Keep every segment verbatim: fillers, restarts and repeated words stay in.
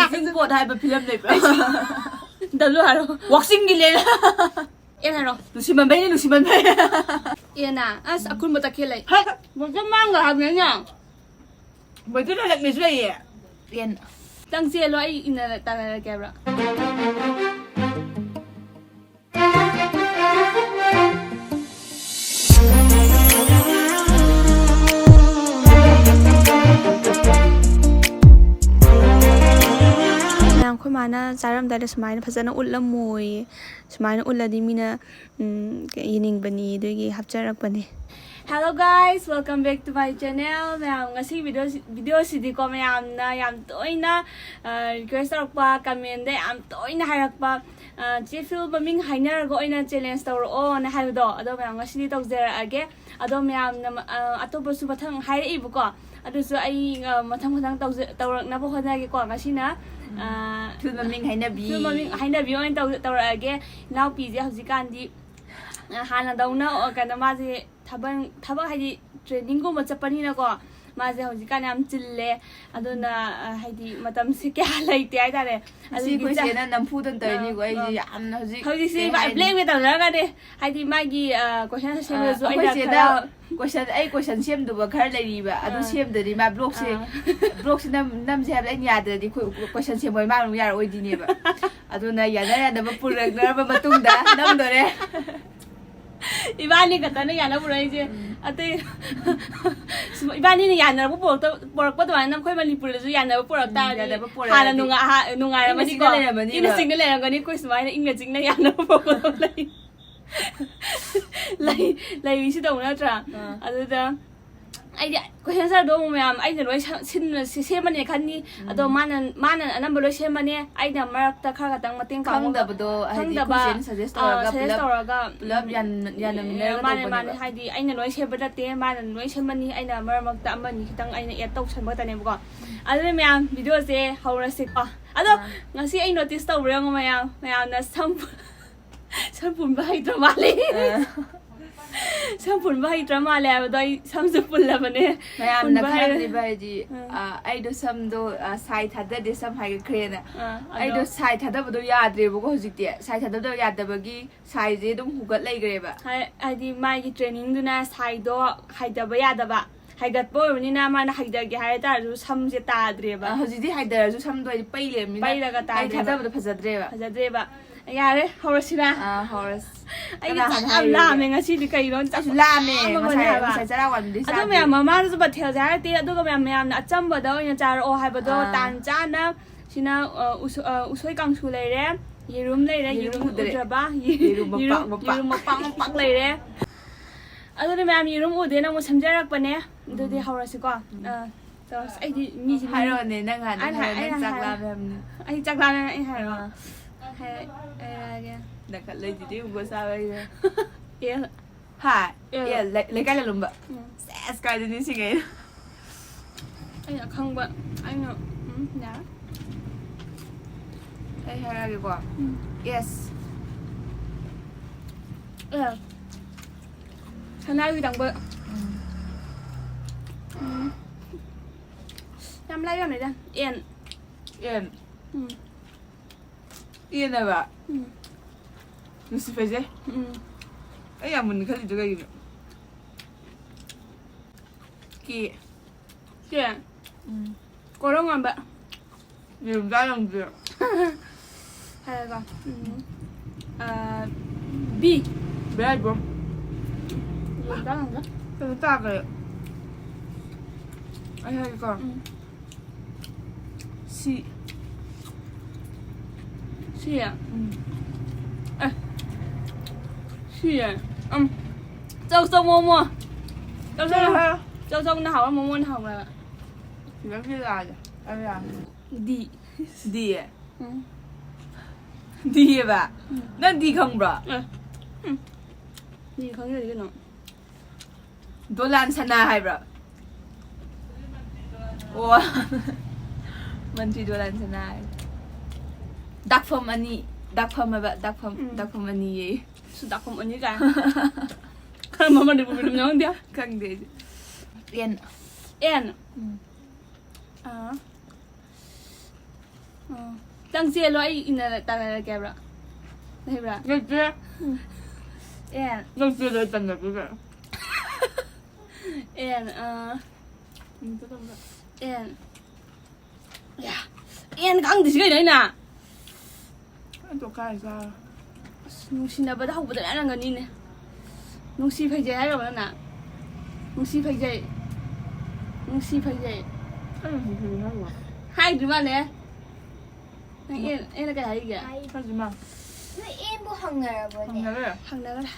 ꯀꯛꯆꯤꯡ ꯄꯣꯠ ꯍꯥꯏꯕ ꯐꯤꯂꯝ ꯂꯩꯕ꯭ꯔꯥ? ꯗꯕ꯭ꯂꯤꯎ ꯍꯥꯏꯔꯣ꯫ ꯋꯥꯛꯆꯤꯡꯒꯤ ꯂꯩꯔꯥ꯫ ꯑꯦꯟ ꯍꯥꯏꯔꯣ꯫ ꯅꯨꯡꯁꯤꯃꯟꯕꯩꯅꯦ, ꯅꯨꯡꯁꯤꯃꯟꯕꯩ꯫ ꯑꯦꯅ ꯑꯁ ꯑꯀꯨꯟꯕ ꯇꯛꯈꯦꯜ ꯂꯩ꯫ ꯍꯥ? ꯃꯇꯝ ꯃꯥꯡꯒ ꯍꯥꯏꯕꯅꯤꯅ꯫ ꯃꯩꯇꯩ ꯂꯣꯜꯂꯛꯅꯤꯁꯨ ꯂꯩꯌꯦ꯫ ꯑꯦꯟ꯫ ꯅꯪ ꯆꯦꯜꯂꯣ, ꯑꯩ ꯏꯟꯅ ꯇꯥꯟꯅꯔꯛꯀꯦ ꯍꯥꯏꯕ꯭ꯔꯥ? ꯃꯌꯥꯝ, ꯑꯩꯈꯣꯏ ꯃꯥꯅ ꯆꯥꯔꯝꯗꯥꯏꯗ ꯁꯨꯃꯥꯏꯅ ꯐꯖꯅ ꯎꯠꯂꯝꯃꯣꯏꯌꯦ꯫ ꯁꯨꯃꯥꯏꯅ ꯎꯠꯂꯗꯤ ꯃꯤꯅ, ꯎꯝ, ꯌꯦꯡꯅꯤꯡꯕꯅꯤ, ꯑꯗꯨꯒꯤ ꯍꯥꯞꯆꯔꯛꯄꯅꯦ꯫ Hello guys, welcome back to my channel. ꯃꯌꯥꯝ, ꯉꯁꯤ video ꯁꯤ-, video ꯁꯤꯗꯤꯀꯣ, ꯃꯌꯥꯝꯅ ꯌꯥꯝ ꯇꯣꯏꯅ, ꯑ, request ꯇꯧꯔꯛꯄ, comment ꯗ ꯌꯥꯝ ꯇꯣꯏꯅ ꯍꯥꯏꯔꯛꯄ, ꯑ, "ꯆꯦ ꯐꯤꯜ ꯃꯃꯤꯡ ꯍꯥꯏꯅꯔꯒ ꯑꯣꯏꯅ challenge ꯇꯧꯔꯛꯑꯣꯅ" ꯍꯥꯏꯕꯗꯣ, ꯑꯗꯣ ꯃꯌꯥꯝ, ꯉꯁꯤꯗꯤ ꯇꯧꯖꯔꯛꯑꯒꯦ꯫ ꯑꯗꯣ ꯃꯌꯥꯝꯅ, ꯑ, ꯑꯇꯣꯞꯄꯁꯨ ꯃꯊꯪ ꯍꯥꯏꯔꯛꯏꯕꯀꯣ, ꯑꯗꯨꯁꯨ ꯑꯩ, ꯑ, ꯃꯊꯪ ꯃꯊꯪ ꯇꯧꯖ-, ꯇꯧꯔꯛꯅꯕ ꯍꯣꯠꯅꯒꯦꯀꯣ꯫ ꯉꯁꯤꯅ, ꯎꯝ꯫ ꯑ, ꯐꯤꯜ ꯃꯃꯤꯡ ꯍꯥꯏꯅꯕꯤ꯫ ꯐꯤꯜ ꯃꯃꯤꯡ ꯍꯥꯏꯅꯕꯤ ꯑꯣꯏꯅ ꯇꯧ-, ꯇꯧꯔꯛꯑꯒꯦ꯫ ꯏꯅꯥꯎꯄꯤꯁꯦ ꯍꯧꯖꯤꯛꯀꯥꯟꯗꯤ, ꯑ, ꯍꯥꯟꯅꯗꯧꯅ, ꯑ, ꯀꯩꯅꯣ, ꯃꯥꯁꯦ ꯊꯕꯛ, ꯊꯕꯛ ꯍꯥꯏꯗꯤ training ꯒꯨꯝꯕ ꯆꯠꯄꯅꯤꯅꯀꯣ, ꯃꯥꯁꯦ ꯍꯧꯖꯤꯛꯀꯥꯟ ꯌꯥꯝ ꯆꯤꯜꯂꯦ꯫ ꯑꯗꯨꯅ, ꯑ, ꯍꯥꯏꯗꯤ ꯃꯇꯝꯁꯦ ꯀꯌꯥ ꯂꯩꯇꯦ ꯍꯥꯏꯇꯥꯔꯦ꯫ ꯑꯁꯤ ꯑꯗꯨꯒꯤ ꯑꯩꯈꯣꯏ ꯆ-, ꯆꯦꯅ ꯅꯝꯐꯨꯗꯅ ꯇꯧꯔꯤꯅꯤꯀꯣ꯫ ꯑ, ꯑꯩꯁꯦ ꯑ꯫ ꯌꯥꯝꯅ ꯍꯧꯖꯤꯛ ꯍꯧꯖꯤꯛꯁꯦ ꯀꯩ ꯏꯕꯥ-, ꯍꯥꯏꯅꯤ? Blackmail ꯇꯧꯅꯔꯒꯅꯦ꯫ ꯍꯥꯏꯗꯤ ꯃꯥꯒꯤ, ꯑ, question ꯑ, ꯁꯦꯝꯕꯗꯁꯨ ꯑꯩꯈꯣꯏ ꯑꯩꯅ ꯆꯦꯗ ꯈꯔ question, ꯑꯩ question ꯁꯦꯝꯗꯕ ꯈꯔ ꯂꯩꯔꯤꯕ꯫ ꯑꯗꯨ ꯑ꯫ ꯁꯦꯝꯗ꯭ꯔꯗꯤ ꯃꯥ vlog ꯁꯦ, ꯑ꯫ Vlog ꯁꯦ ꯅꯝ-, ꯅꯝꯁꯦ ꯍꯥꯏꯕꯗ ꯑꯩꯅ ꯌꯥꯗ꯭ꯔꯗꯤ ꯑꯩꯈꯣꯏ question ꯁꯦꯝꯕ ꯃꯥ ꯑꯃꯨꯛ ꯌꯥꯔꯛꯑꯣꯏꯗꯣꯏꯅꯦꯕ꯫ ꯑꯗꯨꯅ ꯌꯥꯅ ꯌꯥꯅꯕ ꯄꯨꯔꯛꯅꯔꯕ ꯃꯇꯨꯡꯗ ꯅꯝꯗꯣꯔꯦ꯫ ꯏꯕꯥꯅꯤ ꯈꯛꯇꯅ ꯌꯥꯅ ꯄꯨꯔꯛꯏꯁꯦ꯫ ꯎꯝ꯫ ꯑꯇꯩ ꯁꯨꯝ ꯏꯕꯥꯅꯤꯅ ꯌꯥꯅꯔꯛꯄ ꯄꯨꯔꯛꯇ-, ꯄꯨꯔꯛꯄ ꯑꯗꯨꯃꯥꯏꯅ ꯑꯩꯈꯣꯏ ꯃꯅꯤꯄꯨꯔꯗꯁꯨ ꯌꯥꯅꯕ ꯄꯨꯔꯛ ꯎꯝ, ꯇꯥꯔꯗꯤ ꯌꯥꯅꯕ ꯄꯨꯔꯛꯑꯗꯤ ꯍꯥꯟꯅ ꯅꯨꯡꯉꯥ-, ꯍꯥ-, ꯅꯨꯡꯉꯥꯏꯔꯝꯃꯅꯤꯀꯣ꯫ ꯏꯪꯅ ꯆꯤꯛꯅ ꯂꯩꯔꯝꯃꯅꯤꯕ꯫ ꯏꯪꯅ ꯆꯤꯛꯅ ꯂꯩꯔꯝꯒꯅꯤ꯫ ꯑꯩꯈꯣꯏ ꯁꯨꯃꯥꯏꯅ ꯏꯪꯅ ꯆꯤꯛꯅ ꯌꯥꯅꯕ ꯄꯨꯔꯛꯄꯗꯣ ꯂꯩ꯫ ꯂꯩ-, ꯂꯩꯔꯤꯁꯤ ꯇꯧꯕ ꯅꯠꯇ꯭ꯔꯥ? ꯑꯥ꯫ ꯑꯗꯨꯗ ꯑꯩꯗꯤ question answer ꯗꯣ ꯑꯃꯨꯛ ꯃꯌꯥꯝ ꯑꯩꯅ ꯂꯣꯏ ꯁ-, ꯁꯤꯟ-, ꯁꯤ-, ꯁꯦꯝꯃꯅꯤ ꯈꯟꯅꯤ꯫ ꯎꯝ꯫ ꯑꯗꯣ ꯃꯥꯅ, ꯃꯥꯅ ꯑꯅꯝꯕ ꯂꯣꯏ ꯁꯦꯝꯃꯅꯤ꯫ ꯑꯩꯅ ꯃꯔꯛꯇ ꯈꯔ ꯈꯛꯇꯪ ꯃꯇꯦꯡ ꯄꯥꯡꯕ ꯈꯪꯗꯕꯗꯣ ꯍꯥꯏꯗꯤ ꯈꯪꯗꯕ, ꯑꯩꯈꯣꯏ ꯆꯦꯅ suggest ꯑꯥ, ꯇꯧꯔꯒ suggest ꯄꯨꯂꯞ, ꯇꯧꯔꯒ, ꯄꯨꯂꯞ ꯎꯝ, ꯌꯥꯟ-, ꯌꯥꯅꯃꯤꯟꯅꯔꯒ ꯃꯥꯅꯦ, ꯃꯥꯅꯦ꯫ ꯇꯧꯕꯅꯦꯕ꯫ ꯍꯥꯏꯗꯤ ꯑꯩꯅ ꯂꯣꯏ ꯁꯦꯝꯕ ꯅꯠꯇꯦ, ꯃꯥꯅ ꯂꯣꯏ ꯁꯦꯝꯃꯅꯤ꯫ ꯑꯩꯅ ꯃꯔꯛ ꯃꯔꯛꯇ ꯑꯃꯅꯤ ꯈꯤꯇꯪ ꯑꯩꯅ add ꯇꯧꯁꯟꯕ ꯈꯛꯇꯅꯦꯕꯀꯣ꯫ ꯑꯗꯨꯅ ꯃꯌꯥꯝ video ꯁꯦ ꯍꯧꯔꯁꯤꯀꯣ꯫ ꯑꯗꯣ ꯑꯥ꯫ ꯉꯁꯤ ꯑꯩ notice ꯇꯧꯕ꯭ꯔꯥ ꯌꯦꯡꯉꯣ ꯃꯌꯥꯝ, ꯃꯌꯥꯝꯅ ꯁꯝ ꯁꯝ ꯄꯨꯟꯕ ꯍꯩꯇ꯭ꯔ ꯃꯥꯜꯂꯦ꯫ ꯑꯥ꯫ ꯁꯝ ꯄꯨꯟꯕ ꯍꯩꯇ꯭ꯔ ꯃꯥꯜꯂꯦ ꯍꯥꯏꯕꯗꯣ ꯑꯩ ꯁꯝꯁꯨ ꯄꯨꯜꯂꯕꯅꯦ꯫ ꯃꯌꯥꯝꯅ ꯄꯨꯟꯕ ꯍꯩꯔꯦ꯫ ꯈꯜꯂꯤꯕ ꯍꯥꯏꯗꯤ ꯑꯥ꯫ ꯑ, ꯑꯩꯗꯣ ꯁꯝꯗꯣ ꯑ, ꯁꯥꯏ ꯊꯥꯗꯗꯦ, ꯁꯝ ꯍꯥꯏꯒꯠꯈ꯭ꯔꯦꯅ꯫ ꯑꯥ, ꯑꯗꯣ ꯑꯩꯗꯣ ꯁꯥꯏ ꯊꯥꯗꯕꯗꯣ ꯌꯥꯗ꯭ꯔꯦꯕꯀꯣ ꯍꯧꯖꯤꯛꯇꯤ꯫ ꯁꯥꯏ ꯊꯥꯗꯕꯗꯣ ꯌꯥꯗꯕꯒꯤ ꯁꯥꯏꯁꯦ ꯑꯗꯨꯝ ꯍꯨꯒꯠ ꯂꯩꯈ꯭ꯔꯦꯕ꯫ ꯍꯥꯏ- ꯍꯥꯏꯗꯤ ꯃꯥꯒꯤ trainingꯗꯨꯅ ꯁꯥꯏꯗꯣ ꯍꯥꯏꯗꯕ ꯌꯥꯗꯕ꯫ ꯍꯥꯏꯒꯠꯄ ꯑꯣꯏꯕꯅꯤꯅ ꯃꯥꯅ ꯍꯥꯏꯗꯒꯦ ꯍꯥꯏ ꯇꯥꯔꯁꯨ ꯁꯝꯁꯦ ꯇꯥꯗ꯭ꯔꯦꯕ꯫ ꯑ, ꯍꯧꯖꯤꯛꯇꯤ ꯍꯥꯏꯗꯔꯁꯨ ꯁꯝꯗꯣ ꯍꯥꯏꯗꯤ ꯄꯩ ꯂꯩꯔꯕꯅꯤꯅ ꯄꯩꯔꯒ ꯑꯩ ꯇꯥꯗ꯭ꯔꯦꯕ꯫ ꯊꯥꯗꯕꯗꯣ ꯐꯖꯗ꯭ꯔꯦꯕ꯫ ꯐꯖꯗ꯭ꯔꯦꯕ꯫ ꯌꯥꯔꯦ, ꯍꯧꯔꯁꯤꯔꯥ? ꯑ, ꯍꯧꯔꯁꯤ꯫ ꯑꯩ ꯀꯅꯥ ꯍꯥꯟꯅ ꯆꯥꯛ ꯌꯥꯝ ꯍꯥꯏꯔꯤꯒꯦ? ꯂꯥꯝꯃꯦ ꯉꯁꯤꯗꯤ, ꯀꯩꯅꯣ ꯆꯥꯛ ꯑꯩꯁꯨ ꯂꯥꯝꯃꯦ, ꯂꯥꯝꯃꯕꯅꯦ ꯉꯁꯥꯏ, ꯍꯥꯏꯕ꯫ ꯉꯁꯥꯏ ꯆꯔꯥ ꯋꯥꯟꯕꯗꯤ ꯑꯗꯣ ꯆꯥꯗ꯭ꯔꯤ꯫ ꯃꯌꯥꯝ ꯃꯃꯥꯗꯁꯨ ꯃꯊꯦꯜꯁꯦ ꯍꯥꯏꯔꯛꯇꯦ, ꯑꯗꯨꯒ ꯃꯌꯥꯝ ꯃꯌꯥꯝꯅ ꯑꯆꯝꯕꯗ ꯑꯣꯏꯅ ꯆꯥꯔꯛꯑꯣ ꯍꯥꯏꯕꯗꯣ ꯑꯥ꯫ ꯇꯥꯟ ꯆꯥꯅ ꯁꯤꯅ, ꯑ, ꯎꯁꯣ-, ꯑ, ꯎꯁꯣꯏ ꯀꯥꯡꯁꯨ ꯂꯩꯔꯦ, ꯌꯦꯔꯨꯝ ꯂꯩꯔꯦ, ꯌꯦꯔꯨꯝ ꯌꯦꯔꯨꯝ ꯎꯗ꯭ꯔꯦ꯫ ꯎꯗ꯭ꯔꯕ, ꯌꯦꯔꯨꯝ ꯃꯄꯥꯛ, ꯌꯦꯔꯨꯝ, ꯃꯄꯥꯛ꯫ ꯌꯦꯔꯨꯝ ꯃꯄꯥꯛ ꯃꯄꯥꯛ ꯂꯩꯔꯦ꯫ ꯑꯗꯨꯗꯤ ꯃꯌꯥꯝ ꯌꯦꯔꯨꯝ ꯎꯗꯦꯅ ꯑꯃꯨꯛ ꯁꯦꯝꯖꯔꯛꯄꯅꯦ꯫ ꯑꯗꯨꯗꯤ ꯎꯝ꯫ ꯍꯧꯔꯁꯤꯀꯣ꯫ ꯎꯝ꯫ ꯑ, ꯇꯧꯔꯁꯤ꯫ ꯑꯩꯗꯤ ꯃꯤꯁꯦ ꯃꯤ- ꯍꯥꯏꯔꯛꯑꯣꯅꯦ, ꯅꯪ ꯍꯥꯟꯅ ꯑꯩꯅ ꯍꯥꯏꯔꯣ, ꯍꯥꯏ-, ꯅꯪ ꯑꯩꯅ ꯆꯥꯛ ꯍꯥꯏ-, ꯂꯥꯝꯃꯦ ꯍꯥꯏꯕꯅꯤ꯫ ꯑꯩ ꯆꯥꯛ ꯂꯥꯝꯃꯦ, ꯑꯩ ꯍꯥꯏꯔꯣ꯫ ꯑꯥ꯫ ꯍꯥꯏ-, ꯍꯥꯏꯔꯛꯑꯒꯦ꯫ ꯅꯈꯠꯂꯛꯏꯗꯨꯗꯤ ꯎꯕ ꯆꯥꯕ ꯑꯩꯁꯦ꯫ ꯑꯦ, ꯍꯥ? ꯑꯦ꯫ ꯑꯦ, ꯂꯩ-, ꯂꯩꯀꯥꯏ ꯂꯥꯂꯨꯝꯕ꯫ ꯎꯝ꯫ ꯁꯦꯁ, ꯀꯥꯏꯗ ꯅꯤꯡꯁꯤꯡꯉꯦ? ꯑꯩꯅ ꯈꯪꯕ, ꯑꯩꯅ, ꯎꯝ, ꯌꯥꯔꯦ꯫ ꯑꯩ ꯍꯥꯏꯔꯛꯑꯒꯦꯀꯣ꯫ ꯎꯝ꯫ ꯑꯦꯁ꯫ ꯑꯦ꯫ ꯁꯅꯥꯒꯤ ꯇꯥꯡꯕ꯫ ꯎꯝ꯫ ꯌꯥꯝ ꯂꯥꯏꯔꯝꯃꯦꯗ꯫ ꯑꯦꯟ꯫ ꯑꯦꯟ꯫ ꯎꯝ꯫ ꯑꯦꯟ ꯍꯥꯏꯕ꯫ ꯎꯝ꯫ ꯅꯨꯡꯁꯤꯐꯩꯖꯩ꯫ ꯎꯝ꯫ ꯑꯩ ꯌꯥꯝ ꯃꯨꯟꯅ ꯈꯜꯂꯤꯗꯣ ꯀꯩꯒꯤꯅꯣ? ꯀꯦ꯫ ꯀꯦ꯫ ꯎꯝ꯫ ꯀꯣꯔꯧꯉꯥꯟꯕ꯫ ꯌꯦꯔꯨꯝ ꯆꯥ ꯉꯝꯗ꯭ꯔꯦ꯫ ꯍꯥꯏꯔꯒ, ꯎꯝ, ꯑ, ꯕꯤ꯫ ꯕꯦꯔꯥꯏꯕꯣ꯫ ꯌꯦꯔꯨꯝ ꯆꯥ ꯉꯝꯗ꯭ꯔꯦ꯫ ꯀꯩꯅꯣ ꯇꯥꯈ꯭ꯔꯦ꯫ ꯑꯩ ꯍꯥꯏꯒꯦꯀꯣ꯫ ꯎꯝ꯫ ꯁꯤ꯫ ꯁꯤ꯫ ꯎꯝ꯫ ꯑꯦ꯫ ꯁꯤ꯫ ꯎꯝ꯫ ꯆꯧ ꯆꯧ ꯃꯣꯃꯣ꯫ ꯆꯧ ꯆꯧ꯫ ꯍꯥꯏꯔꯣ꯫ ꯆꯧ ꯆꯧꯅ ꯍꯥꯎꯕ꯭ꯔꯥ ꯃꯣꯃꯣꯅ ꯍꯥꯎꯕ꯭ꯔꯥ? ꯈꯤꯇꯪꯗꯤ ꯂꯥꯜꯂꯦ꯫ ꯑꯩ ꯌꯥꯝ ꯗꯤ꯫ ꯗꯤ꯫ ꯎꯝ꯫ ꯗꯤꯑꯕ꯫ ꯎꯝ꯫ ꯅꯪ ꯗꯤ ꯈꯪꯕ꯭ꯔꯣ? ꯑꯦ꯫ ꯎꯝ꯫ ꯗꯤ ꯈꯪꯗ꯭ꯔꯗꯤ ꯀꯩꯅꯣ? ꯗꯣꯂꯥꯟ ꯁꯅꯥ ꯍꯥꯏꯕ꯭ꯔꯣ? ꯑꯣ꯫ ꯃꯟꯇ꯭ꯔꯤ ꯗꯣꯂꯥꯟ ꯁꯅꯥ ꯍꯥꯏ꯫ ꯗꯥꯛꯐꯝ ꯑꯅꯤ꯫ ꯗꯥꯛꯐꯝ ꯍꯥꯏꯕ꯫ ꯗꯥꯛꯐꯝ꯫ ꯎꯝ꯫ ꯗꯥꯛꯐꯝ ꯑꯅꯤꯌꯦ꯫ ꯁꯨ ꯗꯥꯛꯐꯝ ꯑꯅꯤ ꯀꯥꯏ꯫ ꯃꯃꯟꯗꯤ ꯄꯨꯕꯤꯔꯝꯅꯤ ꯈꯪꯗꯦ꯫ ꯈꯪꯗꯦ ꯑꯩꯗꯤ꯫ ꯑꯦꯟ꯫ ꯑꯦꯟ꯫ ꯎꯝ꯫ ꯑꯥ꯫ ꯑꯥ꯫ ꯅꯪ ꯆꯦꯜꯂꯣ, ꯑꯩ ꯏꯟꯅꯔ ꯇꯥꯟꯅꯔꯛꯀꯦ ꯍꯥꯏꯕ꯭ꯔꯥ? ꯂꯩꯕ꯭ꯔꯥ? ꯂꯩꯇꯦ꯫ ꯑꯦꯟ꯫ ꯅꯪ ꯆꯦꯜꯂꯣ, ꯑꯩ ꯇꯥꯟꯅꯔꯛꯀꯦ꯫ ꯑꯦꯟ꯫ ꯑꯥ꯫ ꯎꯝ, ꯆꯠꯂꯣ꯫ ꯑꯦꯟ꯫ ꯌꯥ꯫ ꯑꯦꯟ ꯈꯪꯗ꯭ꯔꯤꯁꯤ ꯀꯩꯅꯣ ꯑꯩꯅ? ꯑꯩ ꯇꯣꯈꯥꯏ ꯆꯥꯔꯦ꯫ ꯑꯁ, ꯅꯨꯡꯁꯤꯅꯕꯗ ꯍꯧꯕꯗ ꯂꯣꯏꯔꯝꯒꯅꯤꯅꯦ꯫ ꯅꯨꯡꯁꯤ ꯐꯩꯖꯩ ꯍꯥꯏꯈ꯭ꯔꯕ ꯅꯪꯅ? ꯅꯨꯡꯁꯤ ꯐꯩꯖꯩ꯫ ꯅꯨꯡꯁꯤ ꯐꯩꯖꯩ꯫ ꯑꯩ ꯅꯨꯡꯁꯤ ꯐꯩꯖꯩ ꯍꯥꯏꯈ꯭ꯔꯕ? ꯍꯥꯏꯗ꯭ꯔꯤ ꯃꯥꯜꯂꯦ꯫ ꯅꯪ ꯑꯦꯟ-, ꯑꯦꯟꯅ ꯀꯩ ꯍꯥꯏꯒꯦ? ꯍꯥꯏ꯫ ꯍꯥꯏꯗ꯭ꯔꯤ ꯃꯥꯜꯂꯦ꯫ ꯅꯣꯏ ꯑꯦꯟꯕꯨ ꯍꯪꯅꯔꯕꯣꯅꯦ? ꯍꯪꯅꯔꯦ꯫ ꯍꯪꯅꯒ꯭ꯔꯦ꯫